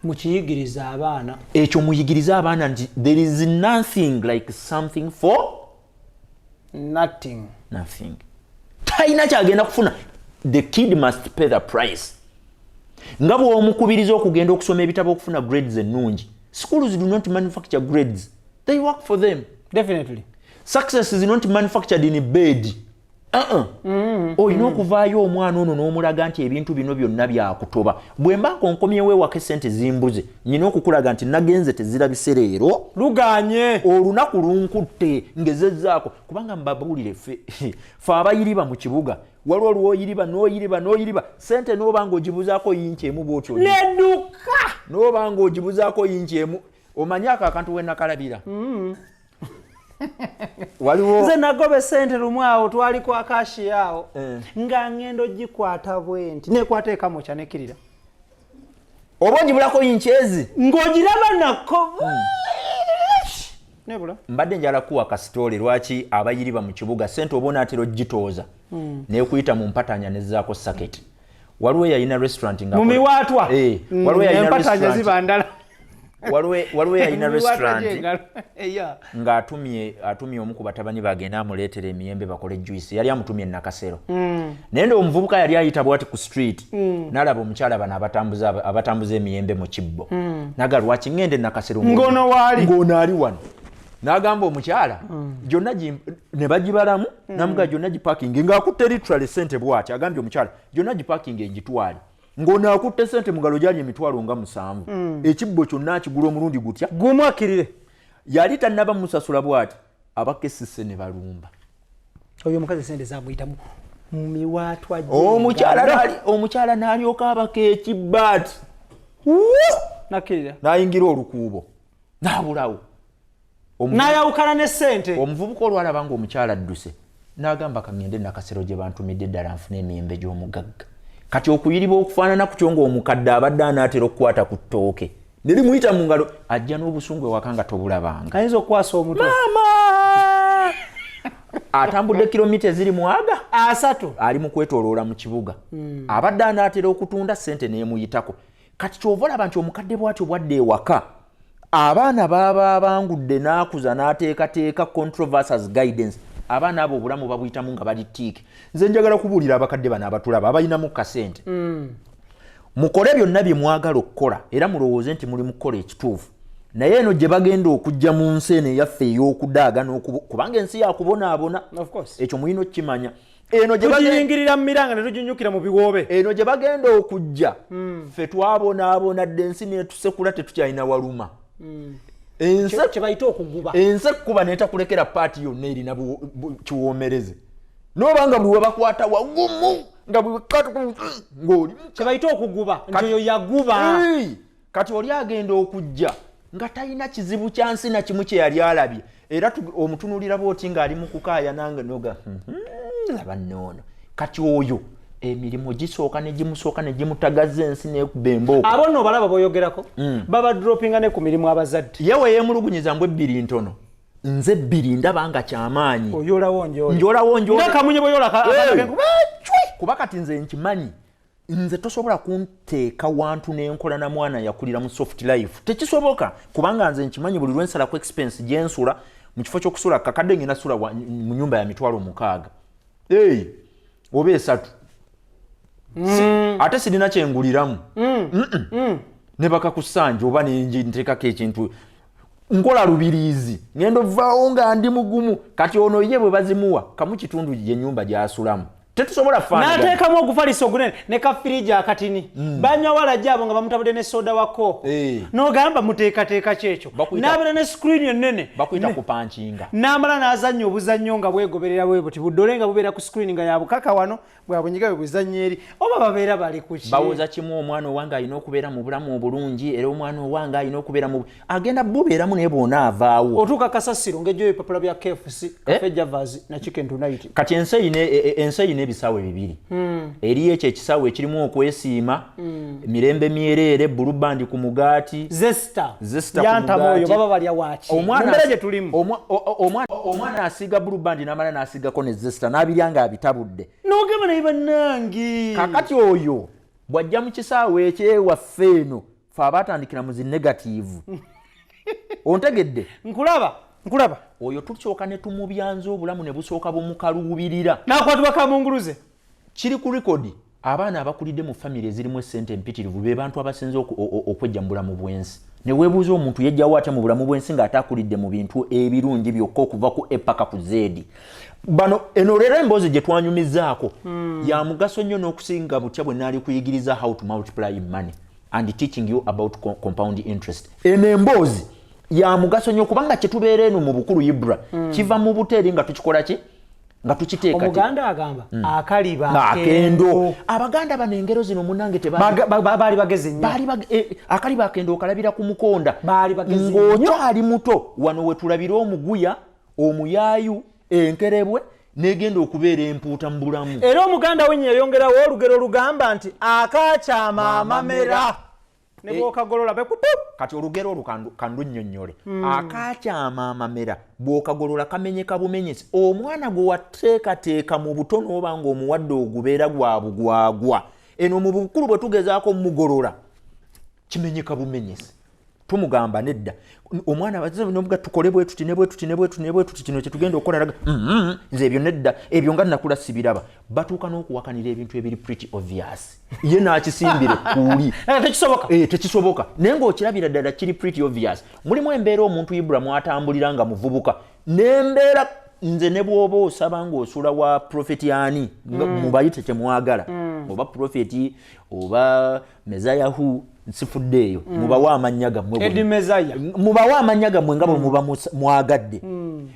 Mukiyigiriza abaana. Ekyo muyigirize abaana nti there is nothing like something for nothing. Nothing. Talina kyagenda kufuna. The kid must pay the price. Nga bw'omukubiriza okugenda okusoma ebitabo okufuna grades ennungi, schools do not manufacture grades, they work for them. Success is not manufactured in bed. Uh-uh. Olina okuvaayo omwana ono n'omulaga nti ebintu bino byonna byakutoba. Bwe mba nkonkomyewo ewaka esente zimbuze, nyina okukulaga nti nagenze tezirabise leero. Luganye. Olunaku lunkutte ngezezzaako, kubanga mbabuulire, ffe fe abayiriba mu kibuga, waliwo lwoyiriba n'oyiriba n'oyiriba sente n'oba ng'ogibuzaako yinki emu bwotyo Neduka. N'oba ng'ogibuzaako yinki emu. Omanyi ako akantu we nakalabira waliwo Nze nagoba esente lumu awo, twali kwa kashi awo, nga ngendo gikwata bwe nti nekwata ekamokya nekirira. Oba ogibulako yinki ezi. Ng'ogiraba nako nebula. Mbadde njala kuwa kasitoole lwaki abayiriba mu kibuga sente oba onaatera ogitooza nekuyita mu mpatanya nezaako saketi. Waliwo eyalina restaurant nga Mu miwaatwa. Eh, waliwo eyalina Empatanya restaurant ziba ndala. Waliwo eyalina Mu miwaatwa restaurant gy'engalo. Eya. Ng'atumye atumye omu ku batabani bagende amuleetera emiyembe bakole juice. Yali amutumye Nakasero, naye nde omuvubuka yali ayita bwati ku street n'alaba omukyala bano abatambuza emiyembe mu kibbo, naga lwaki ŋŋende Nakasero Ng'ono waali. Ng'ono ali wano. N'agamba omukyala gyonna ne bagibalamu, namugaa gyonna gipakingi ng'akutte literally sente bwati. Agambye omukyala gyonna gipakingi egitwale, ng'ono akutte sente mu ngalo gyali emitwalo nga 7. Ekibbo kyonna akigula omulundi gutya? Gumu akkirire. Yali tannaba musasula bwati, abakesise ne balumba. Oyo omukazi sente zamuyitamu mu miwaatwa. Omukyala n'alyoka abaka ekibbaati. Nakkirira. N'ayingira olukuubo n'abulawo. N'ayawukana ne sente. Omuvubuka olwalaba nga omukyala adduse, n'agamba kaŋŋende Nakasero gye bantumidde ddala nfune emiyembe gy'omugagga. Kati okuyiriba okufaanana kutyo ng'omukadde abadde anaatera okukwata ku ttooke ne limuyita mu ngalo, ajja n'obusungu ewaka nga tobulabanga. Ayinza okukwasa omutwe. Maama atambudde kilomita eziri mu aga 30. Ali mu kwetooloola mu kibuga, abadde anaatera okutunda sente n'emuyitako. Kati kyova olaba nti omukadde bw'atyo bwadde ewaka, abaana baaba abangudde n'akuza n'ateekateeka controversies guidance. Abaana abo obulamu babuyitamu nga bali tiike. Nze njagala kubuulira abakadde bano abatulaba abalinamu kasente, mukole byonna bye mwagala okukola era mulowooze nti muli mukukola ekituufu, naye eno gye bagenda okujja mu nsi eno eyaffe ey'okudaaga kubanga ensi yakubonaabona. Of course. Ekyo mulina okukimanya. Eno gye Tugiyingirira mu miranga ne tuginyukira mu biwoobe. Eno gye bagenda okujja, ffe twabonaabona dde, ensi netusekula, tetukyalina waluma. Ensi Kye bayita okuguba. Ensi ekkuba netakulekera paati yonna erina kiwoomereze, noba nga buli webakwata wagumu nga buli ng'oli Kye bayita okuguba nti oyo yaguba. Hey! Kati oli agenda okujja nga talina kizibu kya nsi na kimu kye yali alabye, era omutunuulira bwoti ng'ali mu kukaaya nange noga, laba nnoono." Kati oyo emirimu gisooka ne gimusooka ne gimutagaza ensi nekuba embooko. Abo nno obalaba boyogerako, baba droppinga ne ku mirimu abazadde. Ye we yeemulugunyiza mbu ebbiri ntono, nze ebbiri ndaba nga kyamaanyi. Oyolawo njoli. Njolawo njoli. Nga kamunye bweyola Hey! Kuba kati nze nkimanyi, nze tosobola kunteeka wantu nenkola na mwana yakulira mu soft life, tekisoboka, kubanga nze nkimanyi buli lwensala ku expense gyensula, mu kifo ky'okusula kakadde ngenda sula mu nyumba ya 60,000. Hey, oba 3. Ate sirina kyenguliramu. Ne bakakusanja oba nenteekako ekintu nkola lubiriizi, ngenda ovaawo nga ndi mugumu. Kati ono ye bwe bazimuwa kamu kitundu yenyumba gyasulamu. Tetusobola faanagana. N'ateekamu ogufalisa ogunene ne kafiriji akatini. Banywa walajja abo nga bamutabudde ne soda wa Coke. N'ogamba muteekateeka kyekyo. N'abeera ne screen ennene. Bakuyita kupankinga. N'amala n'azannya obuzannyo nga bwegoberera bwe buti, buddole nga bubeera ku screen nga yabukaka wano, bwabunyiga bwe buzannya eri, oba babeera bali ku ki? Bawoza kimu, omwana owange alina okubeera mu bulamu obulungi, era omwana owange alina okubeera mu, agenda bubeeramu, naye bw'ona avaawo. Otuuka kasasiro ng'ejjo ebipapula bya KFC, Cafe Javas na Chicken Tonight. Kati ensi eyina ebisaawe bibiri. Eriyo ekyo ekisaawe ekirimu okwesiima, mirembe myereere, Blue Band ku mugaati. Zesta. Zesta ku Yantama oyo mugaati. Baba balya waaki? Omwana Mu mbeera gye tulimu. Omwana asiiga Blue Band n'amala n'asiigako ne Zesta, n'abirya ng'abitabudde. N'ogamba naye bannange. Kakati oyo bw'ajja mu kisaawe ekyewaffe eno, fe abaatandikira mu zi negative, ontegedde? Nkulaba, nkulaba. Oyo tusooka ne tumubyanza obulamu ne busooka bumukaluubirira. N'akwatibwa kamunguluze. Kiri ku rekodi, abaana abakulidde mu famire ezirimu essente empitirivu be bantu abasinze okwejja mu bulamu bw'ensi. Ne weebuuza omuntu yejjawo atya mu bulamu bw'ensi ng'ate akulidde mu bintu ebirungi byokka okuva ku E paka ku Z. Bano eno leero emboozi gye twanyumizaako ya mugaso nnyo n'okusinga butya bwe naali kuyigiriza how to multiply money and teaching you about compound interest. Eno emboozi ya mugaso nnyo kubanga kye tubeera eno mu bukulu, Ibra, kiva mu buteeri nga tukikola ki, nga tukiteeka. Omuganda agamba akaliba akendo. Abaganda bano engero zino munange baali bagezi nnyo. Baali akaliba akendo okalabira ku mukonda. Baali bagezi nnyo. Ng'okyali muto wano we tulabira omuguya, omuyaayu, enkerebwe negenda okubeera empuuta mu bulamu. Era omuganda wenye yayongerawo olugero lugamba nti akakyama amamera ne bw'okagolola bekupu. Kati olugero olwo kandunnyonnyole. Akakyama amamera bw'okagolola kamenyeka bumenyesi. Omwana gwe wateekateeka mu buto n'oba ng'omuwadde ogubeera gwa bugwagwa, eno mu bukulu bwe tugezaako mugolola kimenyeka bumenyesi. Tumugamba nedda, omwana nobuga tukole bwe tuti ne bwe tuti ne bwe tuti ne bwe tuti, kino kyetugenda okukola, raga nze ebyo nedda, ebyo nga nakula sibiraba. Batuuka n'okuwakanira ebintu ebiri pretty obvious, ye n'akisimbira ekkuuli. Tekisoboka. Tekisoboka, naye ng'okirabira ddala kiri pretty obvious. Mulimu embeera omuntu Ibulamu atambulira nga muvubuka n'embeera nze ne bw'oba osaba ng'osula wa prophet ani, mubayite kyemwagala, oba prophet oba mezayahu, nsifudde eyo, mubawe amannya gammwe Edi bonna. Mezaya. Mubawe amannya gammwe nga bwe muba mwagadde,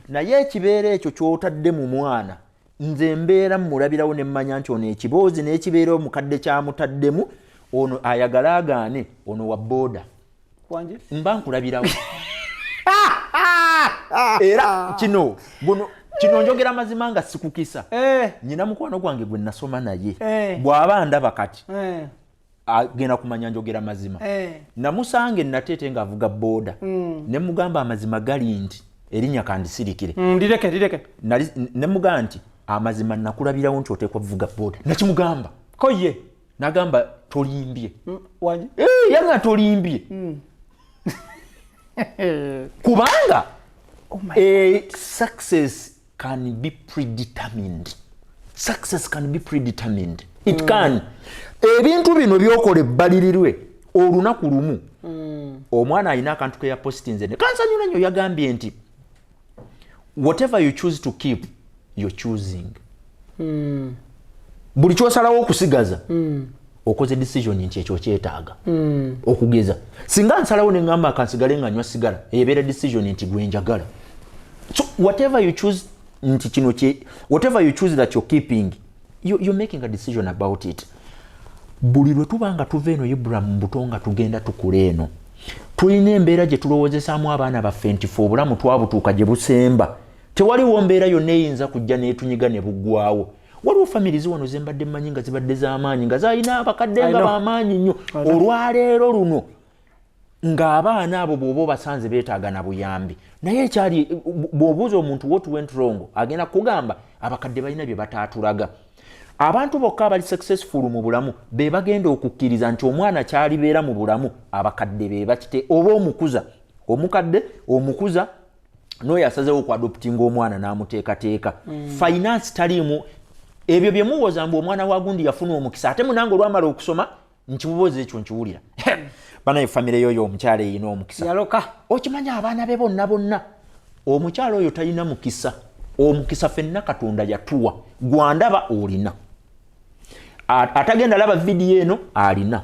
naye ekibeera ekyo ky'otadde mu mwana, nze mbeera mmulabirawo ne mmanya nti ono ekiboozi n'ekibeera omukadde kyamutaddemu, ono ayagala agaane, ono wa booda. Wanje? Mba nkulabirawo. Era kino guno kino njogera mazima nga sikukisa. Nyina mukwano gwange gwe nasoma naye, bw'aba ndaba kati agenda kumanya njogera mazima. Namusanga enateete ng'avuga booda, ne mugamba amazima gali nti erinnya kandisirikire. Ndireke, ndireke. Ne mugamba nti amazima nakulabirawo nti oteekwa kuvuga booda, nakimugamba. Ko ye? Nagamba tolimbye. Wanje? Yanga tolimbye, kubanga Oh my success can be predetermined. Success can be predetermined, it can. Ebintu bino byokola ebbalirirwe olunaku lumu. Omwana alina akantu ke yapositinze ne kansanyula nnyo, yagambye nti whatever you choose to keep, you're choosing. Buli kyosalawo okusigaza, okoze decision nti ekyo kyetaaga. Okugeza singa nsalawo neŋŋamba kansigale nga nywa sigala, ebeera decision nti gwenjagala. So whatever you choose nti kino kye, whatever you choose that you're keeping, you're making a decision about it. Buli lwe tuba nga tuva eno, Iburamu, mu buto nga tugenda tukula eno, tulina embeera gye tulowoozesaamu abaana baffe nti fe obulamu twabutuuka gye busemba, tewaliwo mbeera yonna eyinza kujja n'etunyiga ne buggwawo. Waliwo families wano ze mbadde mmanyi nga zibadde z'amaanyi, nga zalina abakadde nga b'amaanyi nnyo. Olwaleero luno ng'abaana abo bw'oba obasanze beetaaga na buyambi, naye ekyali bw'obuuza omuntu what went wrong, agenda kugamba abakadde balina bye bataatulaga. Abantu bokka abali successful mu bulamu be bagenda okukkiriza nti omwana kyalibeera mu bulamu abakadde be bakite, oba omukuza omukadde omukuza n'oyo asazewo okuadoptinga omwana n'amuteekateeka. Finance taliimu ebyo bye muwoza mbu omwana wa gundi yafuna omukisa, ate munange olwamala okusoma nkibuuza ekyo nkiwulira, banaye famire yoyo omukyala eyina omukisa. Yaloka. Okimanyi abaana be bonna bonna, omukyala oyo talina mukisa. Omukisa ffenna Katonda yatuwa, gwandaba olina. Atagenda laba vidiyo eno alina,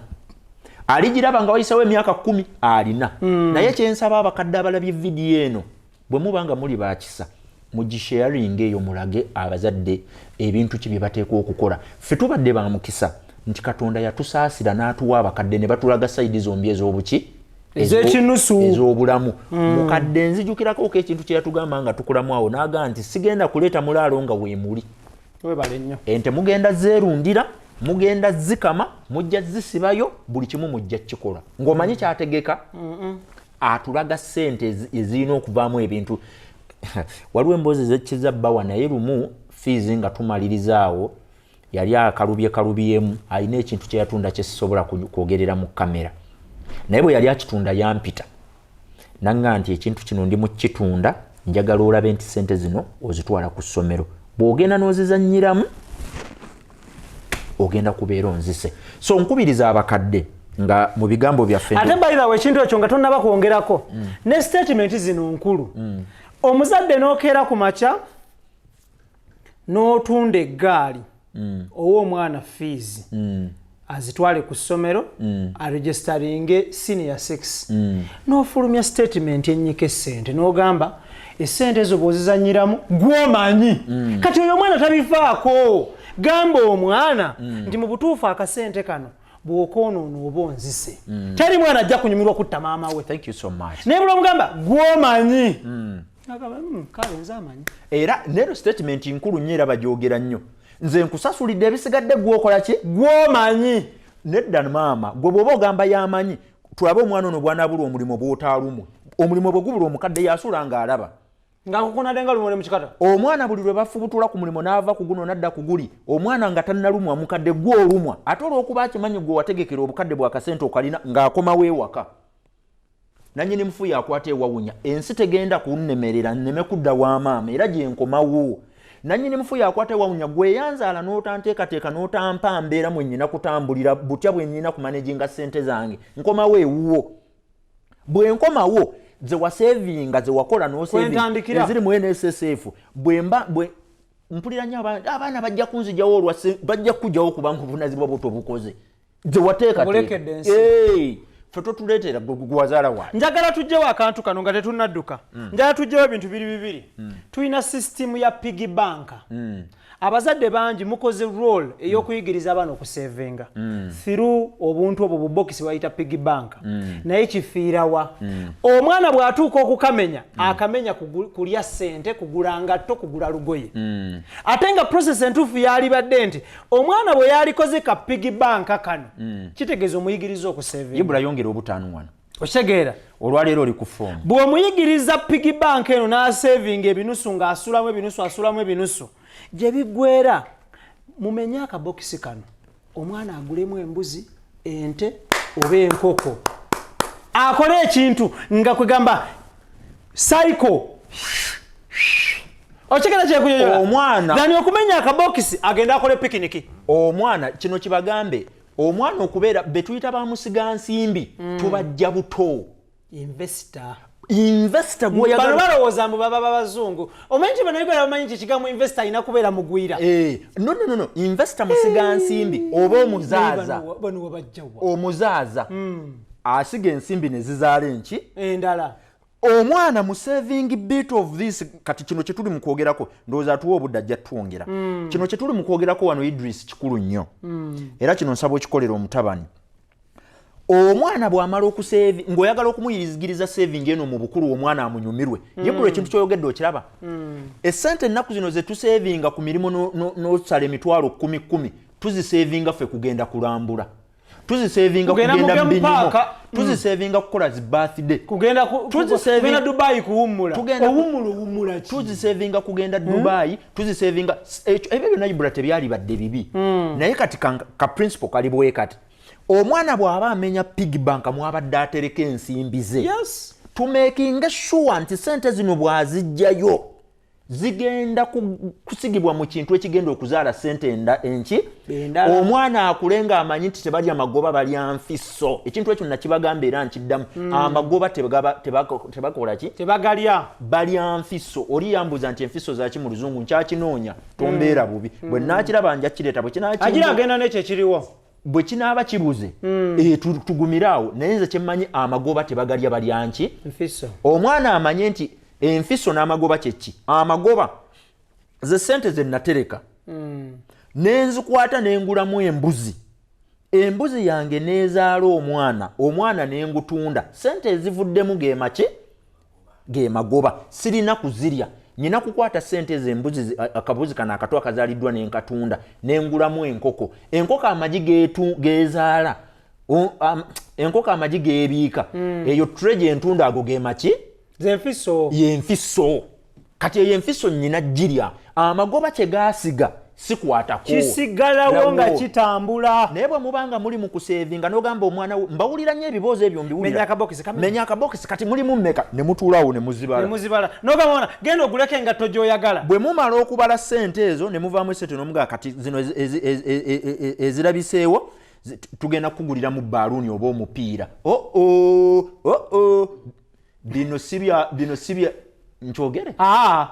aligiraba nga wayisawo emyaka 10 alina. Naye kyensaba abakadde abalabye vidiyo eno, bwe muba nga muli bakisa, mugisharinga eyo, mulage abazadde ebintu ki bye bateekwa okukola. Ffe tubadde ba mukisa nti Katonda yatusaasira n'atuwa abakadde ne batulaga side zombi ez'obuki. Ez'ekinusu. Ez'obulamu. Mukadde nzijukirako ekintu kye yatugamba nga tukulamu awo, n'agamba nti sigenda kuleeta mulaalo nga weemuli. Webale nnyo. Ente mugenda zeerundira, mugenda zikama, mujja zisibayo, buli kimu mujja kikola ng'omanyi kyategeka. Atulaga ssente ezirina okuvaamu ebintu. Waliwo emboozi ezekiza bbawa, naye lumu fees nga tumaliriza awo, yali akalubye kalubyemu, alina ekintu kyeyatunda kyesisobola kwogerera mu kamera. Naye bwe yali akitunda yampita naŋŋa nti ekintu kino ndi mu kitunda, njagala olabe nti sente zino ozitwala ku ssomero, bw'ogenda n'ozizannyiramu ogenda kubeera onzise. So nkubiriza abakadde nga mu bigambo byaffe. Ate by the way, ekintu ekyo nga tonnaba kwongerako, ne statement zino nkulu. Omuzadde n'okeera ku makya n'otunda eggaali, owa omwana fees azitwale ku ssomero, aregisteringe senior 6, n'ofulumya statement ennyika essente, n'ogamba essente ezo bw'ozizanyiramu gw'omanyi. Kati oyo omwana tabifaako. Gamba omwana nti mu butuufu akasente kano bw'okoonoona oba onzise. Teri mwana ajja kunyumirwa kutta maama we. Thank you so much. Naye buli omugamba gw'omanyi, agamba, kale nze amanyi." Era nero statement nkulu nnyo, era bagyogera nnyo: nze nkusasulidde, ebisigadde gwokola ki? Gw'omanyi. Nedda maama, gwe bw'oba ogamba yamanyi, tulabe omwana ono bw'anaabula omulimu bw'otaalumwe. Omulimu bwe gubula, omukadde yasula ng'alaba. Ng'akukunadde nga lumole mu kikata. Omwana buli lwe bafubutula ku mulimu n'ava ku guno n'adda ku guli, omwana nga tannalumwa, mukadde gwe olumwa. Ate olw'okuba akimanyi gwe wategekera obukadde bwakasente okalina, ng'akomawo ewaka, nanyini mufu yakwata ewawunya, ensi tegenda kunnemerera nneme kudda wa maama, era gye nkomawo. Nanyini mufu yakwata ewawunya, gwe yanzaala n'otanteekateeka n'otampa mbeera mwe nnyina kutambulira butya, bwe nnyina kumanaginga ssente zange. Nkomawo ewuwo, bwe nkomawo ze wasevinga, ze wakola. Kwentandikira. Eziri mu NSSF, bwemba bwe mpulira nnyo abaana bajja kunzijawo olwa bajja kukugjawo kubanga obuvunazibwa bwo tobukoze, ze wateekateeka. Obulekedde ensi. Hey, ffe totuleetera gwe gwazaala waani? Njagala tugyewo akantu kano nga tetunnadduka. Njagala tugyewo ebintu biri bibiri. Tulina sisitimu ya piggy bank. Abazadde bangi mukoze role ey'okuyigiriza abaana okusevinga through obuntu obwo, bubokisi bayita piggy bank. Naye kifiirawa? Omwana bw'atuuka okukamenya, akamenya kulya ssente, kugula ngatto, kugula lugoye. Ate nga process entuufu yalibadde nti omwana bwe yalikoze ka piggy bank kano, kitegeeza omuyigiriza okusevinga. Ibula yongera obutaano wano. Okitegeera? Olwaleero oli ku foomu. Bw'omuyigiriza piggy bank eno n'asevinga ebinusu, ng'asulamu ebinusu, asulamu ebinusu, gye biggwera mumenye akabokisi kano, omwana agulemu embuzi, ente oba enkoko, akole ekintu nga kwegamba cycle. Okigera kyekuyoyola? Omwana- Dani okumenya akabokisi agende akole pikiniki. Omwana kino kibagambe, omwana okubeera betuyita bamusiga nsimbi, tubajja buto. Investor. Investor. Bano gwoyagala. Balowooza mbu baba babazungu. Omanyi nti bannayuganda bamanyi nti ekigambo investor alina kubeera mugwira. Eh, no, no, no, no. Investor musiga nsimbi oba omuzaaza. Bano wabajjawa? Omuzaaza asiga ensimbi ne zizaala enki? Endala. Omwana mu saving bit of this. Kati kino kyetuli mu kwogerako, ndowooza atuwa obudde ajja twongera. Kino kyetuli mu kwogerako wano, Idris, kikulu nnyo, era kino nsaba okikolera omutabani. Omwana bw'amala okusevi, ng'oyagala okumuyigiriza saving eno mu bukulu, omwana amunyumirwe. Yebula ekintu kyoyogedde okiraba, essente ennaku zino zetusevinga ku mirimu, n'osala emitwalo kumi kumi, tuzisevinga ffe kugenda kulambula, tuzisevinga Kugenda kugenda mu mu binyumo, paaka. tuzisevinga kukola zi birthday. Kugenda kugenda Dubai kuwummula. Owummula, owummula ki? Tuzisevinga kugenda Dubai, tuzisevinga ebyo byonna. Ibula tebyalibadde bibi, naye kati ka principle kali bwe kati: omwana bw'aba amenya piggy bank mwabadde atereka ensimbi ze, tumakinga sure nti sente zino bw'azijjayo Zigenda kusigibwa mu kintu ekigenda okuzaala sente enki. Endala. Omwana akule ng'amanyi nti tebalya magoba, balya nfiso. Ekintu ekyo nakibagamba era nkiddamu, amagoba tebakola ki? Tebagalya. Balya nfiso. Oli yambuuza nti enfiso zaki mu Luzungu, nkyakinoonya, tombeera bubi, bwe naakiraba nja kireeta. Bwe agira agenda n'ekyo ekiriwo. Bwe kinaaba kibuze, tugumire awo. Naye nze kyemmanyi, amagoba tebagalya, balya nki? Nfiso. Omwana amanye nti enfiso n'amagoba kyeki. Amagoba ze sente ze natereka nenzikwata nengulamu embuzi, embuzi yange nezaala omwana, omwana nengutunda, sente ezivuddemu gemaki? Gemagoba. Sirina kuzirya, nyina kukwata sente ezo, embuzi akabuzi kano akato akazaaliddwa nenkatunda, nengulamu enkoko, enkoko amagi gezaala, enkoko amagi gebiika, eyo tray gyentunda, ago gemaki? Zenfiso. Yenfiso. Kati eyo enfiso nyina girya, amagoba kyegasiga sikwatako. Kisigalawo nga Lawo. kitambula. Naye bwe mubanga muli mu kusevinga, n'ogamba omwana we, mbawulira nnyo ebiboozi ebyo, mbiwulira. Menya akabokisi, kamenya. Menya akabokisi, kati mulimu mmeka? Ne mutuulaawo ne muzibala. Nemuzibala, nogamba mwana, genda oguleko engatto gy'oyagala. Bwe mumala okubala sente ezo ne muvaamu esente, nomugaa kati zino ezirabiseewo tugenda kukuguliramu baaluuni oba omupiira. Oo, oo, bino sibya, bino sibya, nkyogere? Aa.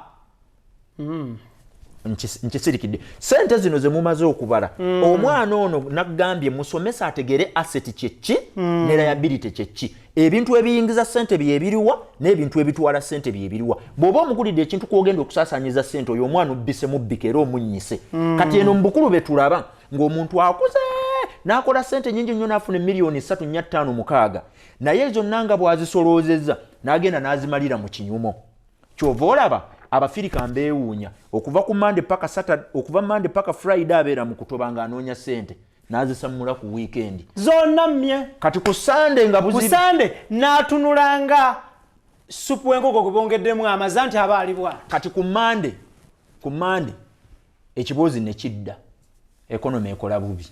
Nkisirikidde. Sente zino ze mumaze okubala, omwana ono nagambye musomesa ategere asset kyeki ne liability kyeki, ebintu ebiyingiza sente byebiriwa n'ebintu ebitwala sente byebiriwa. Bw'oba omugulidde ekintu kwogenda okusaasaanyiza sente, oyo omwana obbise mubbika era omunnyise. Kati eno mu bukulu betulaba ng'omuntu akuze n'akola sente nyingi nnyo, n'afuna emiliyoni 3, 4, 5, 6, naye zonna nga bw'azisoloozezza n'agenda n'azimalira mu kinyumo. Kyova olaba Abafirika mbeewuunya, okuva ku Mande paka Saturday, okuva Mande paka Friday abeera mu kutoba ng'anoonya sente, n'azisammula ku weekend. Zonna mmye. Kati ku Sande nga ku buzibu. Sande n'atunulanga supu w'enkoko gwe bongeddemu amaza nti aba alibwa. Kati ku Mande ekiboozi ne kidda, economy ekola bubi.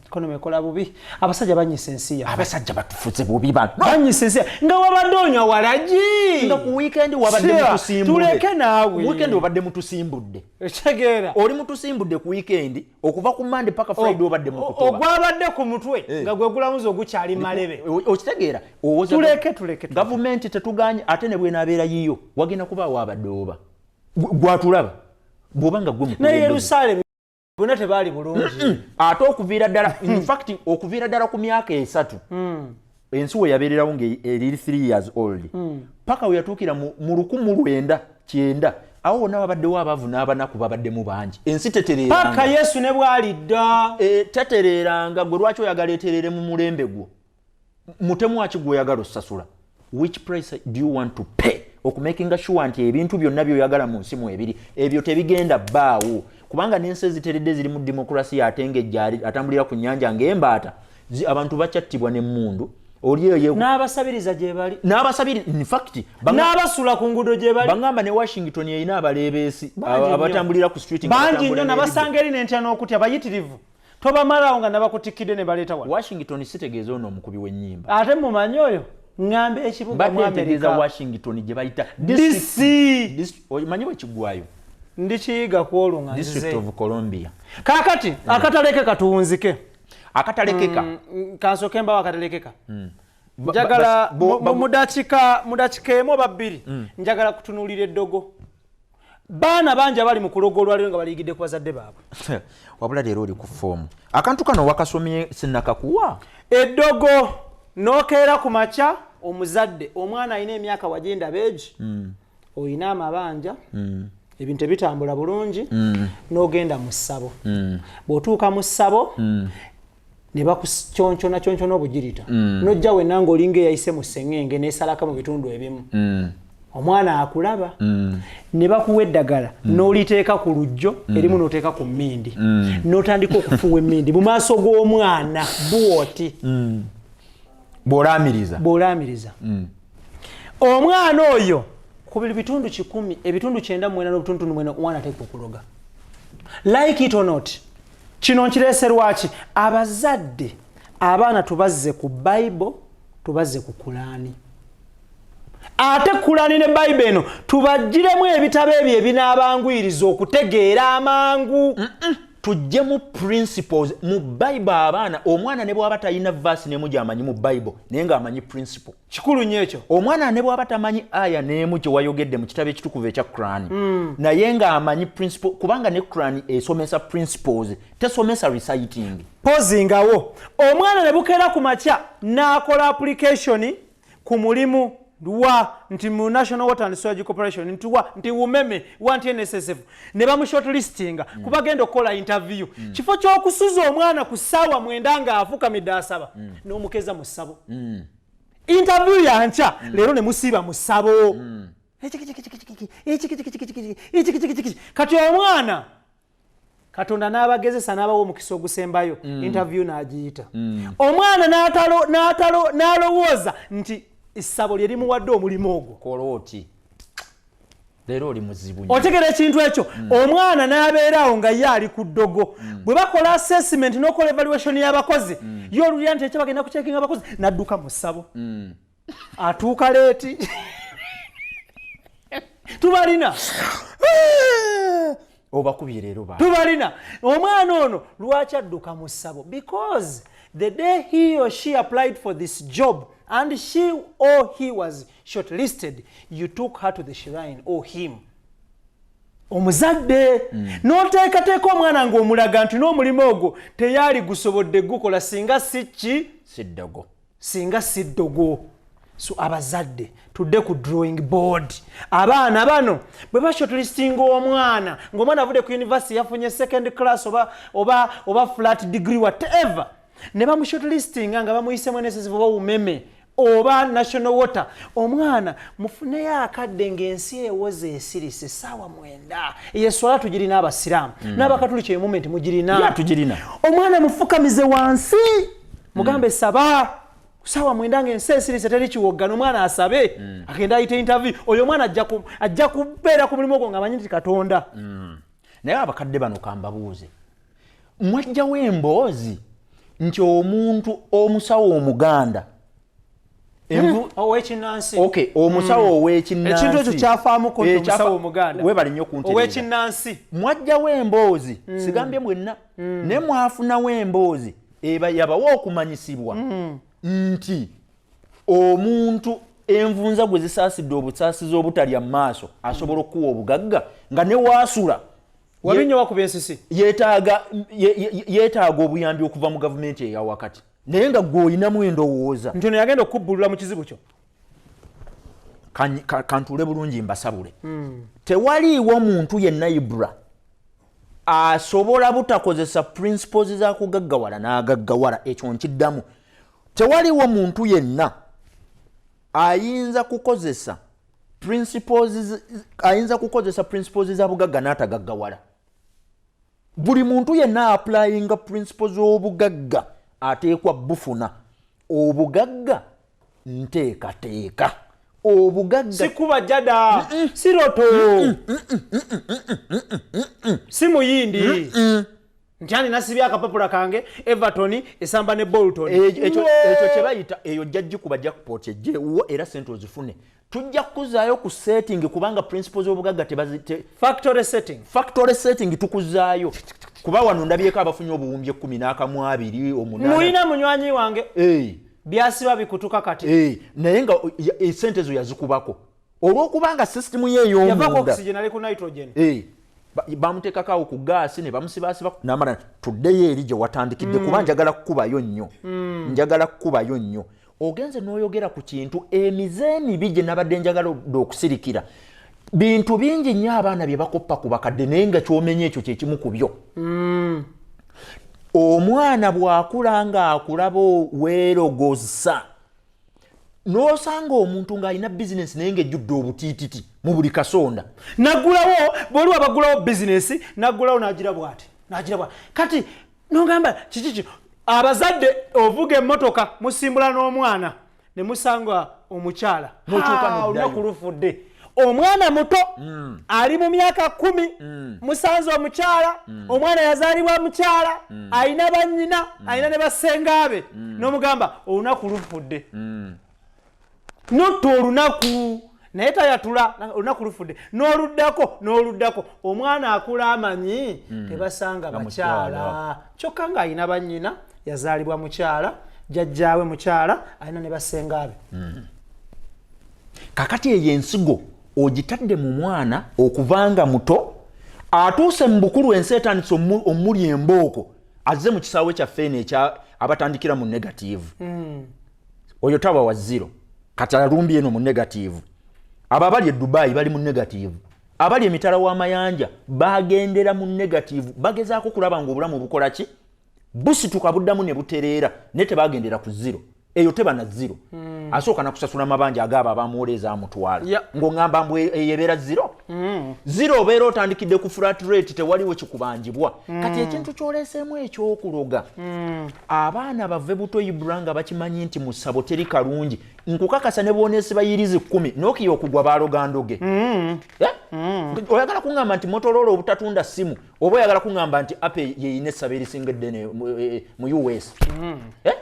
Economy ekola bubi, abasajja banyisa ensi yaffe. Abasajja batufuze bubi bano. Banyisa ensi nga wabadde onywa walagi. Nga ku weekend wabadde Sure, mutusimbudde. Tuleke naawe. Weekend wabadde mutusimbudde. Ekitegeera. Oli mutusimbudde ku weekend, okuva ku Mande paka Friday obadde mukutoba. Ogwabadde ku mutwe nga gwe gulamuzi ogukyali malebe. Okitegeera? Tuleke, tuleke, tuleke. Gavumenti tetuganye, ate ne bwenaabeera yiyo wagenda kubaawo abadde oba gwatulaba bw'oba nga gwe Ne mukulembeze. Yerusaalemi bonna tebaali bulungi. Ate okuviira ddala, in fact okuviira ddala ku myaka 3, ensi we yabeererawo nga eri 3 years old, paka we yatuukira mu 1990, awo wonna babaddewo abaavu n'abanaku babaddemu bangi. Ensi paka tetereeranga. Yesu ne bwalidda. Tetereeranga. Gwe lwaki oyagala etereere mu mulembe gwo? Mutemwaki gweoyagala osasula? Which price do you want to pay okumakinga sure nti ebintu byonna byoyagala mu nsi mu ebiri ebyo tebigenda bbaawo? Kubanga n'ensi eziteredde ziri mu demokrasiya, ate ng'ejja atambulira ku nnyanja ng'embaata, abantu bakyattibwa n'emmundu. Oli eyo N'abasabiriza gye bali. N'abasabiri, in fact N'abasula ku nguudo gye bali. Baŋŋamba ne Washington erina abaleebeesi Bangi nnyo. abatambulira ku street nga Bangi batambula nnyo. n'ebidde. Nabasanga eri nentya n'okutya, bayitirivu, tobamalawo nga nabakutikkidde ne baleeta wano. Washington sitegeeza ono omukubi w'ennyimba. Ate mumanyi oyo, ŋŋamba ekibuga mu Mbadde ntegeeza Amerika. Washington gye bayita DC. Omanyi bwe kiggwayo? Ndikiyiga ku olwo nga District nzize. of Columbia. Kaakati akatalekeka tuwunzike. Akatalekeka. Kansooke mbawo akatalekeka. Njagala mu dakiika emu oba bbiri, njagala kutunuulira eddogo. Baana bangi abali mu kuloga olwaliro nga baliyigidde ku bazadde baabwe. Wabula leero oli ku form. Akantu kano wakasomye, sinakakuwa. Eddogo, n'okeera ku makya, omuzadde, omwana alina emyaka wagenda beegi, oyina amabanja, ebintu ebitambula bulungi, n'ogenda mu ssabo. Bw'otuuka mu ssabo ne bakuconcyona concyona obugirita, n'ojja wenna ng'olinga eyayise mu seŋŋenge n'esalaka mu bitundu ebimu. Omwana akulaba, ne bakuwa eddagala, n'oliteeka ku lujjo erimu, n'oteeka ku mmindi, n'otandika okufuuwa emmindi mu maaso g'omwana bwoti. Bw'olaamiriza. Bw'olaamiriza omwana oyo, ku buli bitundu 100, ebitundu 99 n'obutundutundu 9, omwana ateeka okuloga. Like it or not, kino nkireese lwaki? Abazadde, abaana tubazze ku Bible, tubazze ku Kulaani. Ate Kulani ne Bayibuli eno tubagiremu ebitabo ebyo ebinaabanguyiriza okutegeera amangu. Tuggyemu principles mu Bible. Abaana, omwana ne bw'aba talina verse n'emu gy'amanyi mu Bible, naye ng'amanyi principle. Kikulu nnyo ekyo. Omwana ne bw'aba tamanyi aya n'emu kye wayogedde mu kitabo ekitukuvu ekya Quran, naye ng'amanyi principle, kubanga ne Quran esomesa principles, tesomesa reciting. Pozingawo omwana ne bukeera ku makya n'akola application ku mulimu wa nti mu National Water and Sewage Corporation, nti wa nti UMEME, wa nti NSSF, ne bamushortlistinga kuba genda okukola interview. Kifo ky'okusuza omwana ku ssaawa 9 ng'afukamidde asaba, n'omukeza mu ssabo. Interview yankya leero, ne musiiba mu ssabo. Kati omwana Katonda n'abagezesa n'abawa omukisa ogusembayo, interview n'agiyita. Omwana n'alowooza nti essabo lye limuwadde omulimu ogwo. Kola oti leero oli muzibu nnyo. Otegera ekintu ekyo? Omwana n'abeeraawo nga ye ali ku ddogo. Bwe bakola assessment n'okola evaluation y'abakozi, ye olulira nti ekyo bagenda kucheckinga abakozi, n'adduka mu ssabo, atuuka late. Tubalina. Obakubye leero ba. Tubalina. Omwana ono lwaki adduka mu ssabo? Because the day he or she applied for this job and she or he was shortlisted, you took her to the shrine, or him, omuzadde, n'oteekateeka omwana ng'omulaga nti n'omulimu ogwo teyali gusobodde gukola singa si ki? Si ddogo. Singa si ddogo. So abazadde, tudde ku drawing board. Abaana bano bwe bashortlistinga omwana, ng'omwana avudde ku university, yafunye second class oba flat degree, whatever, ne bamushortlistinga nga bamuyisemu NSSF oba UMEME oba National Water, omwana mufuneyo akadde ng'ensi ewoza esirise, essaawa 9. Eyeswala tugirina abasiraamu, n'abakatuliki eyo moment mugirina. Ya, tugirina. Omwana mufukamize wansi, mugambe saba saawa 9 ng'ensi esirise, teri kiwoggano. Omwana asabe, agenda ayita interview. Oyo omwana ajja kubeera ku mulimu ogwo ng'amanyi nti Katonda. Naye abakadde bano kambabuuze, mwajjawo emboozi nti omuntu omusawo omuganda Owekinansi. Okay, omusawo ow'ekinnansi. Ekintu ekyo kyafaamuko nti omusawo omuganda Webale nnyo kuntereeza. Owekinansi. Mwajjawo emboozi, sigambye mwenna, naye mwafunawo emboozi eba yabawa okumanyisibwa nti omuntu envunza gwe zisaasidde obusaasizi obutalya mu maaso asobola okukuwa obugagga nga ne waasula Wabi nnyo, wakuba ensisi. Yeetaaga obuyambi okuva mu gavumenti eyawakati, naye nga gwe oyinamu endowooza nti ono yagenda okubbulula mu kizibu kyo. Kantuule bulungi mbasabule. Tewaliiwo muntu yenna, Ibra, asobola butakozesa principles za kugaggawala n'agaggawala. Ekyo nkiddamu, tewaliwo muntu yenna ayinza kukozesa principles ayinza kukozesa principles za bugagga n'atagaggawala. Buli muntu yenna applyinga principles z'obugagga ateekwa bufuna obugagga. Nteekateeka obugagga. Sikuba jada, si lotto, si muyindi nti ani nasibye akapapula kange, Everton esamba ne Bolton. Ekyo kye bayita eyo ojja gikuba jackpot ejjeewuwo era sente ozifune. Tujja kukuzaayo ku setting, kubanga principles z'obugagga Factory setting. Factory setting, tukuzaayo, kuba wano ndabyeko abafunye obuwumbi 11 2, 8. Mulina munywanyi wange, byasiba bikutuka kati. Naye nga esente ezo yazikubako olw'okubanga sisitimu ye Yavaako ey'omunda oxygen, ali ku nitrogen. Bamuteekako awo ku gaasi ne bamusibaasiba namala. Tuddeyo eri gye watandikidde, kuba njagala kukubayo nnyo, njagala kukubayo nnyo. Ogenze n'oyogera ku kintu emize emibi gye nabadde njagala okusirikira. Bintu bingi nnyo abaana bye bakoppa ku bakadde, naye nga kyomenya ekyo kyekimu ku byo. Omwana bw'akula ng'akulaba weerogosa, n'osanga omuntu ng'alina bizinesi naye ng'ejjudde obutiititi mu buli kasonda. Naggulawo, bwoli wabagulawo bizinesi, naggulawo nagira bwati, nagira bwati. Kati nogamba kiki ki abazadde ovuga emmotoka, musimbula n'omwana ne musanga omukyala. N'okyuka Ah, n'oddayo. Olunaku lufudde, omwana muto ali mu myaka 10, musanze omukyala, omwana yazaalibwa mukyala, alina bannyina, alina ne basengaabe, n'omugamba olunaku lufudde. Notta olunaku. Naye tayatula, olunaku lufudde, n'oluddako, n'oluddako. Omwana akula amanyi tebasanga Nga bakyala, mukyala. Kyokka ng'alina bannyina, yazaalibwa mukyala, jjajjaawe mukyala, alina ne basengaabe. Kakati eyo ensigo ogitadde mu mwana okuvanga muto, atuuse mu bukulu, ensi etandise omuli embooko, azze mu kisaawe kyaffe eno ekya abatandikira mu negative. Oyo taba wa zero, kati alumbye eno mu negative. Abo abali e Dubayi bali mu negative, abali emitala w'amayanja bagendera mu negative, bagezaako kulaba nga obulamu bukola ki, busituka buddamu ne butereera, naye tebagendera ku zero. Eyo teba na zero. Asooka nakusasula mabanja agaabo abamuwola ezamutwala. Ng'oŋŋamba mbu eyo ebeera zero? Zero obeera otandikidde ku flat rate, tewaliwo kikubanjibwa. Kati ekintu kyoleseemu ekyokuloga abaana bave buto, Ibra, nga bakimanyi nti mu ssabo teri kalungi. Nkukakasa ne bwoneesiba yirizi 10 nokiya okugwa baaloga ndoge. Eh? Oyagala kuŋŋamba nti Motorola obutatunda ssimu, oba oyagala kuŋŋamba nti Apple yeyina essabo erisinga eddene mu US? Eh?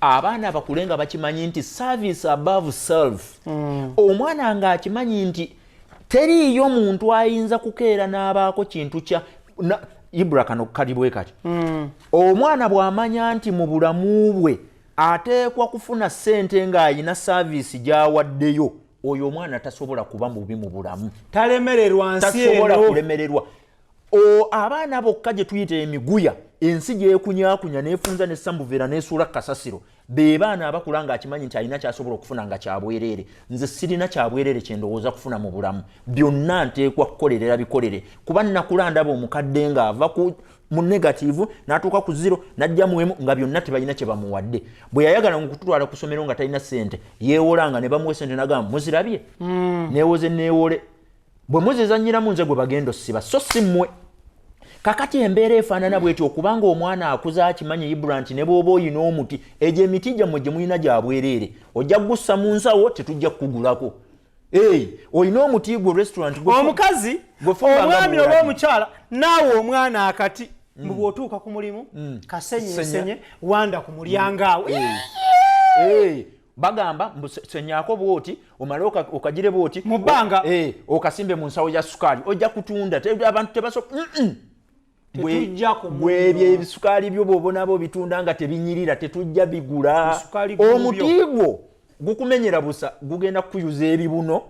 Abaana bakule nga bakimanyi nti service above self. Omwana ng'akimanyi nti teriiyo muntu ayinza kukeera n'abaako kintu kya Ibra, kano kali bwe kati. Omwana bw'amanya nti mu bulamu bwe ateekwa kufuna ssente ng'ayina service gy'awaddeyo, oyo omwana tasobola kuba mubi mu bulamu. Talemererwa nsi Tasobola eno. kulemererwa. Abaana bokka gye tuyita emiguya, ensi gyekunyakunya nefunza nesambuveera nesuula kasasiro, be baana abakula ng'akimanyi nti alina kyasobola okufuna nga kyabwereere. Nze sirina kyabwereere kyendowooza kufuna mu bulamu, byonna nteekwa kukolerera bikolere, kuba nakula ndaba omukadde ng'ava ku mu negative n'atuuka ku zero n'ajja mu emu, nga byonna tebalina kye bamuwadde. Bwe yayagala okututwala ku ssomero nga talina ssente, yeewolanga ne bamuwa essente, nagamba, "Muzirabye, neewoze neewole, bwe muzizanyiramu nze gwe bagenda ossiba, so si mmwe." Kakati embeera efaanana bwetyo, okubanga omwana akuze akimanyi, Ibra, nti ne bw'oba oyina omuti, egyo emiti gyammwe gye mulina gya bwereere, ojja kugussa mu nsawo, tetujja kukugulako. Ei, olina omuti gwe restaurant Omukazi, gwe fumba nga omwami oba bw'olabye. omukyala, naawe omwana akati mbu bw'otuuka ku mulimu, kasenye Senya. Nsenye wanda ku mulyango awo. Eh, bagamba mbu senyaako bwoti, omale okagire bwoti Mu bbanga. Okasimbe mu nsawo ya sukaali, ojja kutunda. Abantu tebaso Tetujja kumunywa. Bwebyo ebisukaali byo bw'obonaba obitunda nga tebinyirira, tetujja bigula. Ebisukaali gubyo. Omuti gwo gukumenyera busa, gugenda kukuyuza ebibuno,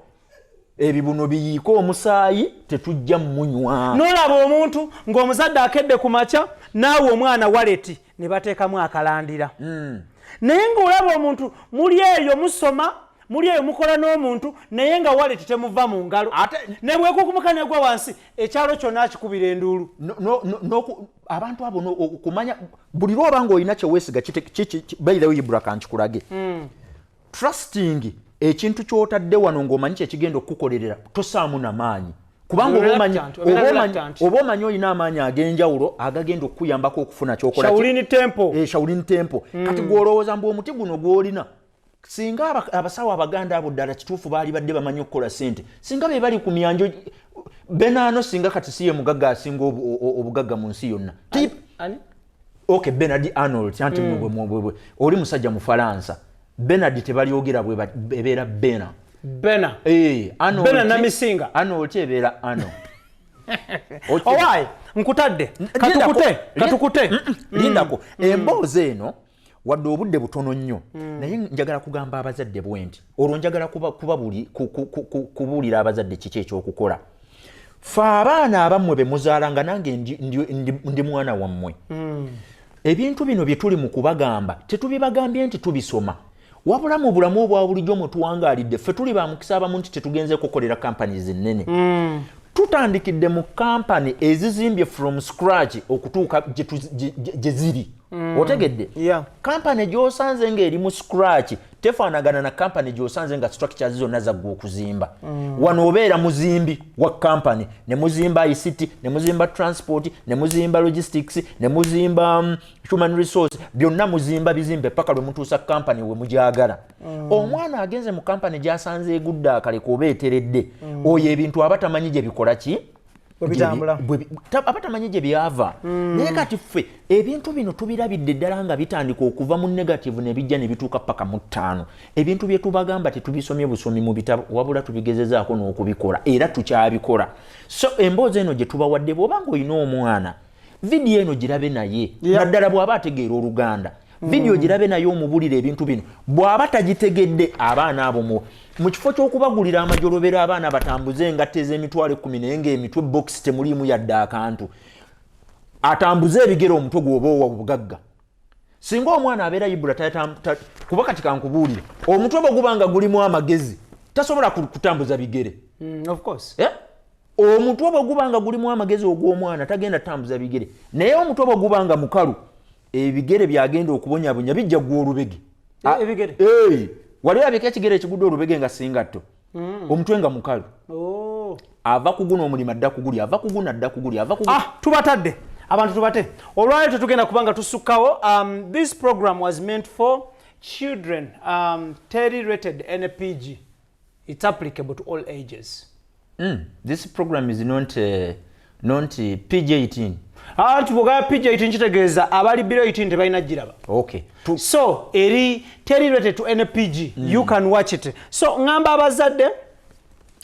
ebibuno biyiike omusaayi, tetujja munywa. Nolaba omuntu ng'omuzadde akedde ku makya naawe omwana wallet ne bateekamu akalandira, naye ng'olaba omuntu muli eyo musoma, muli eyo mukola n'omuntu, naye nga wallet temuva mu ngalo. Ne bwekukumuka negwa wansi, ekyalo kyonna akikubira enduulu. Abantu abo okumanya buli lwoba ng'olina kyeweesiga, by the way, Ibra, kankikulage. Trusting ekintu ky'otadde wano ng'omanyi kyekigenda okukukolerera, tosaamu namaanyi, kubanga oba Reluctant, obeera reluctant. oba omanyi olina amaanyi ag'enjawulo agagenda okukuyambako okufuna kyokola. Shaolin Temple. Eh, Shaolin Temple. Kati gwolowooza mbu omuti guno gwolina, singa abasawo abaganda abo ddala kituufu baali badde bamanyi okukola sente, singa be bali ku myanjo benaano, singa kati si ye mugagga asinga obugagga mu nsi yonna. Ani? Ok, Bernard Arnold, anti oli musajja Mufalansa, Bernard tebalyogera bwe ebeera Bena. Bena. Eh, Arnold. Bena Namisinga. Arnold ebeera Ano. Owaaye nkutadde, katukute, katukute. Lindako. Emboozi eno, wadde obudde butono nnyo, naye njagala kugamba abazadde bwe nti, olwo njagala kubuulira abazadde kiki ekyokukola. Fe abaana abammwe be muzaala, nga nange ndi mwana wammwe, ebintu bino bye tuli mu kubagamba tetubibagambye nti tubisoma, wabula mu bulamu obwa bulijjo mwe tuwangaalidde. Ffe tuli ba mukisa abamu nti tetugenze kukolera companies ennene. Tutandikidde mu kampani ezizimbye from scratch okutuuka gye ziri. Otegedde? Yeah. Kampani gy'osanze ng'eri mu scratch tefaanagana na kampani gy'osanze nga structures zonna zaggwa okuzimba. Wano obeera muzimbi wa kampani, ne muzimba ICT, ne muzimba transport, ne muzimba logistics, ne muzimba human resource, byonna muzimba bizimbe paka lwe mutuusa kampani we mugyagala. Omwana agenze mu kampani gy'asanze egudde akaleka oba eteredde, oyo ebintu aba tamanyi gye bikola ki. Bwe bitambula. Aba tamanyi gye byava. Naye kati ffe ebintu bino tubirabidde ddala nga bitandika okuva mu negative ne bijja ne bituuka paka mu 5. Ebintu bye tubagamba tetubisomye busomi mu bitabo, wabula tubigezezaako n'okubikola, era tukyabikola. So emboozi eno gye tubawadde, bw'oba ng'olina omwana, vidiyo eno girabe naye, naddala bw'aba ategeera Oluganda. Vidiyo girabe naye, omubulire ebintu bino. Bw'aba tagitegedde, abaana abo mu kifo ky'okubagulira amajolobero, abaana batambuze engatto ez'emitwalo 10, naye ng'emitwe box temuliimu yadde akantu, atambuze ebigere, omutwe gwoba owa obugagga. Singa omwana abeera Ibula, kuba kati kankubuulire, omutwe bwe guba nga gulimu amagezi, tasobola kutambuza bigere. Of course. Eh? Omutwe bwe guba nga gulimu amagezi ogw'omwana, tagenda tambuza bigere. Naye omutwe bwe guba nga mukalu, ebigere byagenda okubonyabonya bijja gwa olubege. Ebigere? Eh, wali olabika ekigere ekigudde olubege nga singatto, omutwe nga mukalu. Oh. Ava kuguna omulimu adda kuguli, ava kuguna adda kuguli, ava kuguli. Ah, tubatadde abantu, tubate olwaleero, tetugenda kubanga tusukkawo. This program was meant for children. Teri rated NPG, it's applicable to all ages. This program is not PG-18. Anti bwogaba PG-18, kitegeeza abali below 18 tebalina giraba. Okay. So eri teri rated to NPG. You can watch it. So ŋŋamba abazadde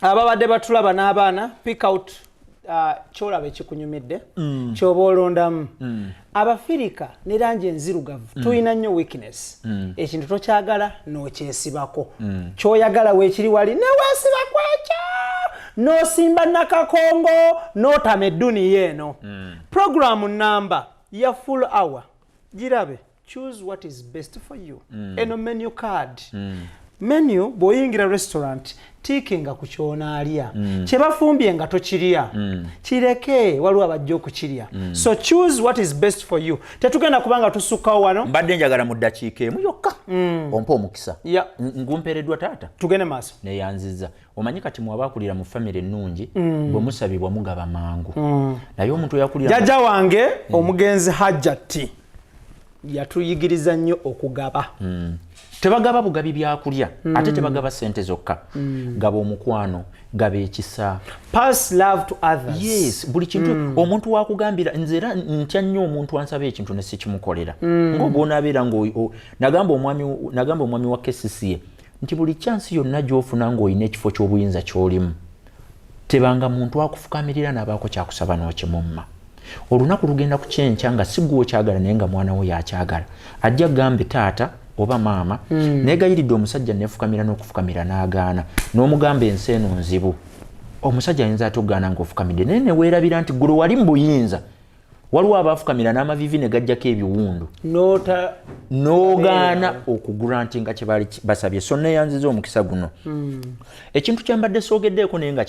ababadde batulaba n'abaana, pick out kyolaba ekikunyumidde, kyoba olondamu. Abafirika ne langi enzirugavu, tulina nnyo weakness. Ekintu tokyagala n'okyesibako. Kyoyagala weekiri wali neweesibako ekyo, n'osimba nakakongo n'otama edduniya eno. Programu namba ya full hour girabe, choose what is best for you. Eno menu card, menu bw'oyingira restaurant, tiikinga ku kyonaalya. Kye bafumbye nga tokirya, kireke, waliwo abajja okukirya. So choose what is best for you. Tetugenda kubanga tusukkawo wano. Mbadde njagala mu ddakiika emu yokka ompa omukisa. Ngumpeereddwa taata. Tugende maaso. Neyanziza. Omanyi kati mwabaakulira mu famire ennungi, bwe musabibwa mugaba mangu, naye omuntu eyakulira Jjajja wange omugenzi Hajjati yatuyigiriza nnyo okugaba. Tebagaba bugabi byakulya, ate tebagaba sente zokka. Gaba omukwano, gaba ekisa. Pass love to others. Yes, buli kintu omuntu wakugambira. Nze era ntya nnyo omuntu ansaba ekintu ne sikimukolera, ngaobwonaabeera nga nagamba omwami wa KCCA nti buli chance yonna gy'ofuna ng'olina ekifo ky'obuyinza ky'olimu, tebanga muntu akufukamirira n'abaako kyakusaba n'okimumma. Olunaku lugenda kukyenkya nga si gwe okyagala, naye nga mwana wo yakyagala, ajja gambe taata oba maama, neegayiridde omusajja, nefukamira n'okufukamira n'agaana, n'omugamba ensi eno nzibu, omusajja ayinza atya okugaana ng'ofukamidde? Naye neweerabira nti ggulo wali mu buyinza, waliwo abaafukamira n'amavivi ne gajjako ebiwundu, nota n'ogaana okugrantinga kye baali basabye. So neeyanziza omukisa guno. Ekintu kyembadde soogeddeeko naye nga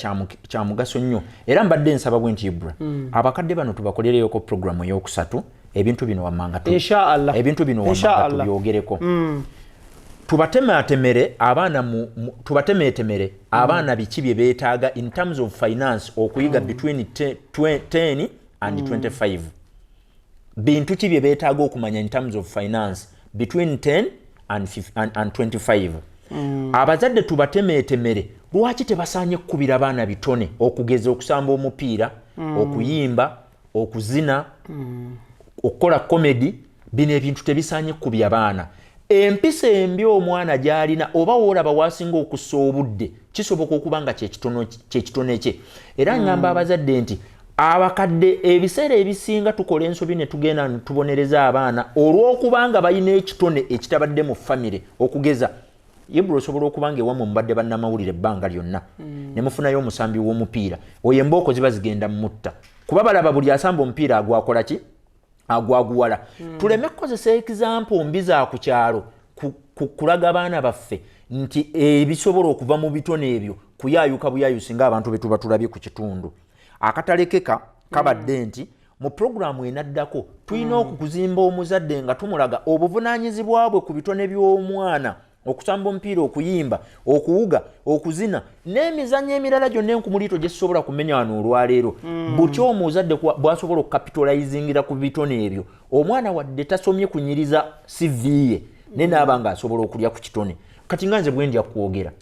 kya mugaso nnyo, era mbadde nsaba bwe nti, Ibra, abakadde bano tubakolereyoko puroguramu eyokusatu. Ebintu bino wammanga Inshallah. Ebintu bino wammanga Inshallah. tubyogereko, tubatemeatemere abaana tubatemeetemere abaana biki bye beetaaga in terms of finance okuyiga between 10 and 25. Bintu ki bye beetaaga okumanya in terms of finance between 10 and 25? Abazadde tubatemeetemere lwaki tebasaanye kukubira baana bitone, okugeza okusamba omupiira, okuyimba, okuzina, okukola comedy. Bino ebintu tebisaanye kukubya baana. Empisa embi omwana gy'alina oba woolaba wasinga okussa obudde, kisoboka okuba nga kyekitone kye. Era ngamba abazadde nti abakadde ebiseera ebisinga tukola ensobi ne tugenda ne tubonereza abaana olw'okubanga balina ekitone ekitabadde mu famire. Okugeza, Ibra, osobola okuba nga ewammwe mubadde bannamawulire ebbanga lyonna, ne mufunayo omusambi w'omupiira oyo, embooko ziba zigenda mutta, kuba balaba buli asamba omupiira agwakola ki, agwaguwala. Tuleme kukozesa example mbi za ku kyalo kulaga baana baffe nti ebisobola okuva mu bitone ebyo kuyayuka buyayusi ng'abantu be tuba tulabye ku kitundu. Akatalekeka kabadde nti mu puroguramu enaddako tulina okukuzimba omuzadde nga tumulaga obuvunaanyizibwa bwe ku bitone by'omwana: okusamba omupiira, okuyimba, okuwuga, okuzina n'emizannyo emirala gyonna enkumuliito gye sisobola kumenya wano olwaleero. Butya omuzadde bw'asobola okucapitalizingira ku bitone ebyo, omwana wadde tasomye kunyiriza CV ye, naye naaba ng'asobola okulya ku kitone. Kati nga nze bwe ndya kwogera.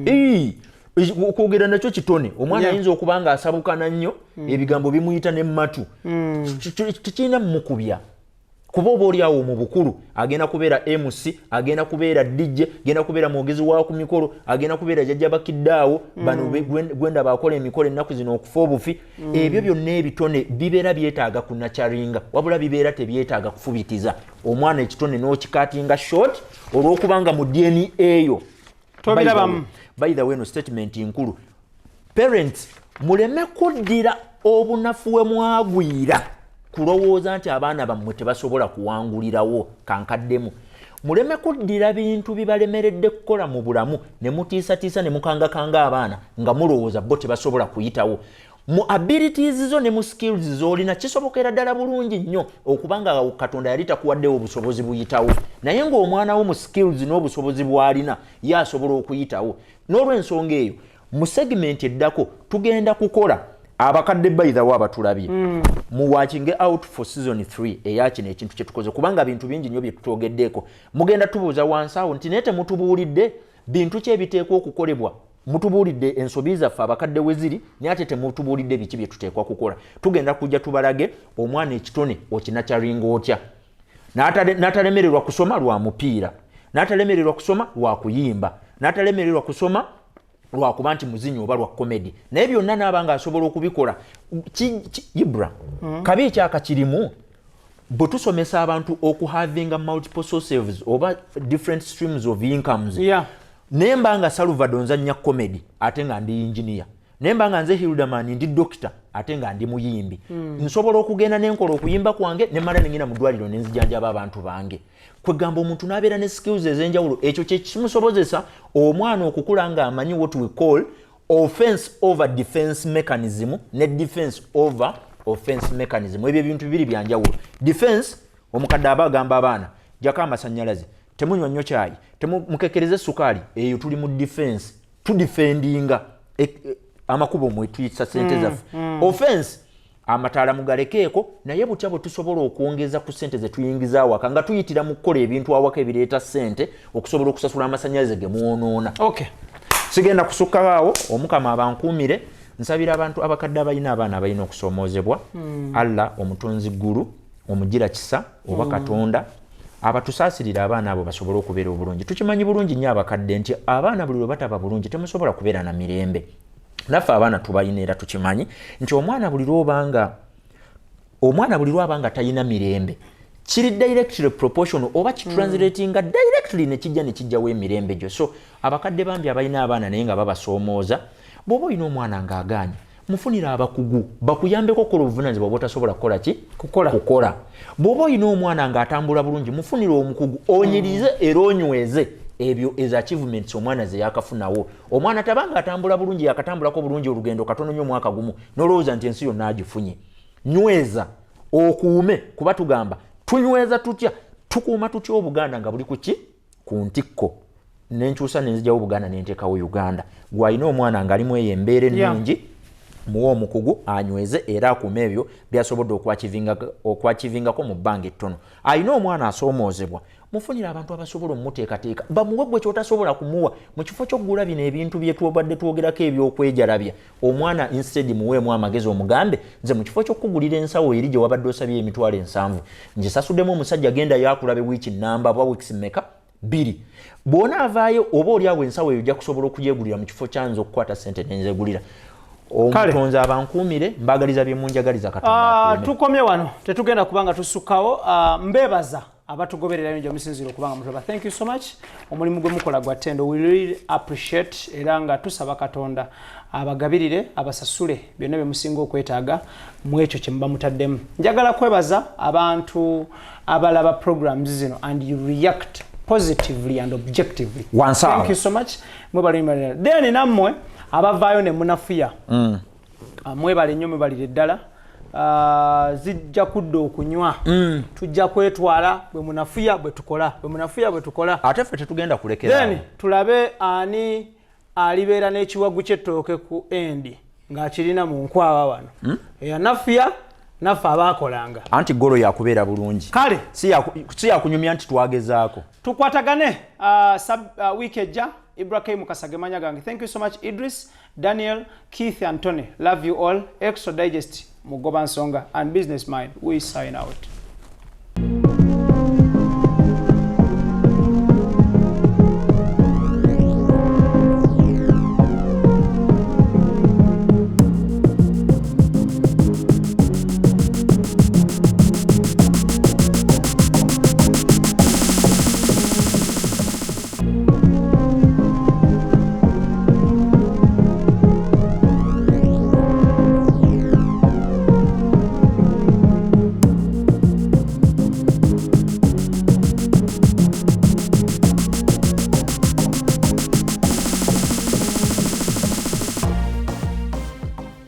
Ii, Okwogera nakyo kitone. Omwana ayinza okuba nga asabukana nnyo, ebigambo bimuyita ne matu. Tekirina mumukubya, kuba oba oli awo mu bukulu agenda kubeera MC, agenda kubeera DJ, agenda kubeera mwogezi wa ku mikolo, agenda kubeera jjajja bakiddaawo bano gwenda bakola emikolo ennaku zino okufa obufi. Ebyo byonna ebitone bibeera byetaaga kunurturinga, wabula bibeera tebyetaaga kufubitiza omwana ekitone n'okicuttinga short olw'okubanga mu DNA eyo. Tobirabamu. By the way, no statement nkulu. Parents, muleme kuddira obunafu we mwagwira kulowooza nti abaana bammwe tebasobola kuwangulirawo. Kankaddemu, muleme kuddira bintu bibalemeredde kukola mu bulamu ne mutiisatiisa ne mukangakanga abaana nga mulowooza bo tebasobola kuyitawo. Mu abilities zo ne mu skills z'olina, kisobokera ddala bulungi nnyo okubanga Katonda yali takuwaddewo obusobozi buyitawo, naye ng'omwana wo mu skills n'obusobozi bw'alina ye asobola okuyitawo. N'olwensonga eyo, mu segment eddako tugenda kukola abakadde. Bayithawo abatulabye, mu watching out for season 3 eyakino ekintu kyetukoze, kubanga bintu bingi nnyo bye tutwogeddeeko. Mugenda tubuuza wansi awo nti naye temutubuulidde bintu ki ebiteekwa okukolebwa. Mutubuulidde ensobi zaffe abakadde we ziri, naye ate temutubuulidde biki bye tuteekwa kukola. Tugenda kujja tubalage omwana ekitone okinurturinga otya, n'atalemererwa kusoma lwa mupiira, n'atalemererwa kusoma lwa kuyimba, n'atalemererwa kusoma lwakuba nti muzinyi oba lwa comedy, naye byonna naaba nga asobola okubikola. Ibra, kabi ekyaka kirimu bwe tusomesa abantu okuhavinga multiple sources oba different streams of incomes. Naye mba nga Salvador nzanya comedy ate nga ndi engineer, naye mba nga nze Hilderman ndi doctor ate nga ndi muyimbi, nsobola okugenda nenkola okuyimba kwange nemala nengenda mu ddwaliro nenzijanjaba abantu bange. Kwegamba omuntu n'abeera ne skills ez'enjawulo. Ekyo kyekimusobozesa omwana okukula ng'amanyi what we call offense over defense mechanism ne defense over offense mechanism. Ebyo ebintu bibiri byanjawulo. Defense, omukadde aba agamba abaana, "Jako amasanyalaze, temunywa nnyo kyayi, mukekereze sukaali." Eyo tuli mu defense, tudefendinga amakubo mwe tuyisa sente zaffe. Offense, amataala mugalekeeko, naye butya bwe tusobola okwongeza ku sente ze tuyingiza awaka nga tuyitira mu kukola ebintu awaka ebireeta sente okusobola okusasula amasanyalaze ge mwonoona? Sigenda kusukkawo awo. Omukama abankuumire. Nsabira abantu abakadde abalina abaana abalina okusoomoozebwa, Allah omutonzi ggulu omugira kisa oba Katonda abatusaasirira abaana abo basobole okubeera obulungi. Tukimanyi bulungi nnyo abakadde nti abaana buli lwe bataba bulungi temusobola kubeera na mirembe. Naffe abaana tubalina, era tukimanyi nti omwana buli lwabanga talina mirembe, kiri directly proportional oba kitranslatinga directly nekijja nekijjawo emirembe gyo. So abakadde bambi abalina abaana naye nga babasoomooza, bw'oba olina omwana ng'agaanye, mufunire abakugu bakuyambeko okukola obuvunanyizibwa bwotasobola kukola ki? Kukola. Kukola. Bw'oba olina omwana ng'atambula bulungi, mufunire omukugu onyirize era onyweze ebyo ezo achievements omwana ze yakafunawo. Omwana tabanga atambula bulungi, yakatambulako bulungi olugendo katono nnyo omwaka gumu, nolowooza nti ensi yonna agifunye. Nyweza okuume, kuba tugamba tunyweza tutya, tukuuma tutya Obuganda nga buli kuki ku ntikko? Nenkyusa nenzigyawo Obuganda nenteekawo Uganda. Gwalina omwana ng'alimu eyo embeera ennungi, muwe omukugu anyweze era akuume ebyo byasobodde okwachievingako mu bbanga ettono. Alina omwana asoomoozebwa, mufunire abantu abasobola omumuteekateeka, bamuwe gwe kyotasobola kumuwa. Mu kifo ky'okugula bino ebintu bye twobadde twogerako ebyokwejalaby'a omwana, instead muweemu amagezi, omugambe, "Nze mu kifo ky'okukugulira ensawo eri gye wabadde osabye 700,000, ngisasuddemu omusajja, genda yakulabe wiiki namba oba wiikisi mmeka, 2. Bw'onaavaayo oba oli awo ensawo eyo ojja kusobola okugyegulira mu kifo kyanze okukwata sente nenzegulira." Omutonzi abankuumire. Mbagaliza bye munjagaliza. Katonda akuume. Tukomye wano, tetugenda kubanga tusukkawo. Mbebaza abatugoberera nyo gyemusinzira okubanga mutulaba. Thank you so much. Omulimu gwe mukola gwa ttendo, we really appreciate, era nga tusaba Katonda abagabirire, abasasule byonna bye musinga okwetaaga mu ekyo kye muba mutaddemu. Njagala kwebaza abantu abalaba programs zino and you react positively and objectively. Wansi awo. Thank you so much, mwebale nnyo. Then nammwe abavaayo ne munafuya, mwebale nnyo, mwebalire ddala. Zijja kudda okunywa, tujja kwetwala bwe munafuya bwe tukola, bwe munafuya bwe tukola. Ate ffe tetugenda kulekera. Then tulabe ani alibeera n'ekiwagu ky'ettooke ku endi ng'akirina mu nkwawa wano, eyanafuya naffe abaakolanga. Anti golo yakubeera bulungi. Kale. Si yakunyumya nti twagezaako. Tukwatagane wiiki ejja. Ibrahim Mukasa manya gange. Thank you so much, Idris, Daniel, Keith and Tony. Love you all. Extra Digest, Mugoba Nsonga and Business Mind, we sign out.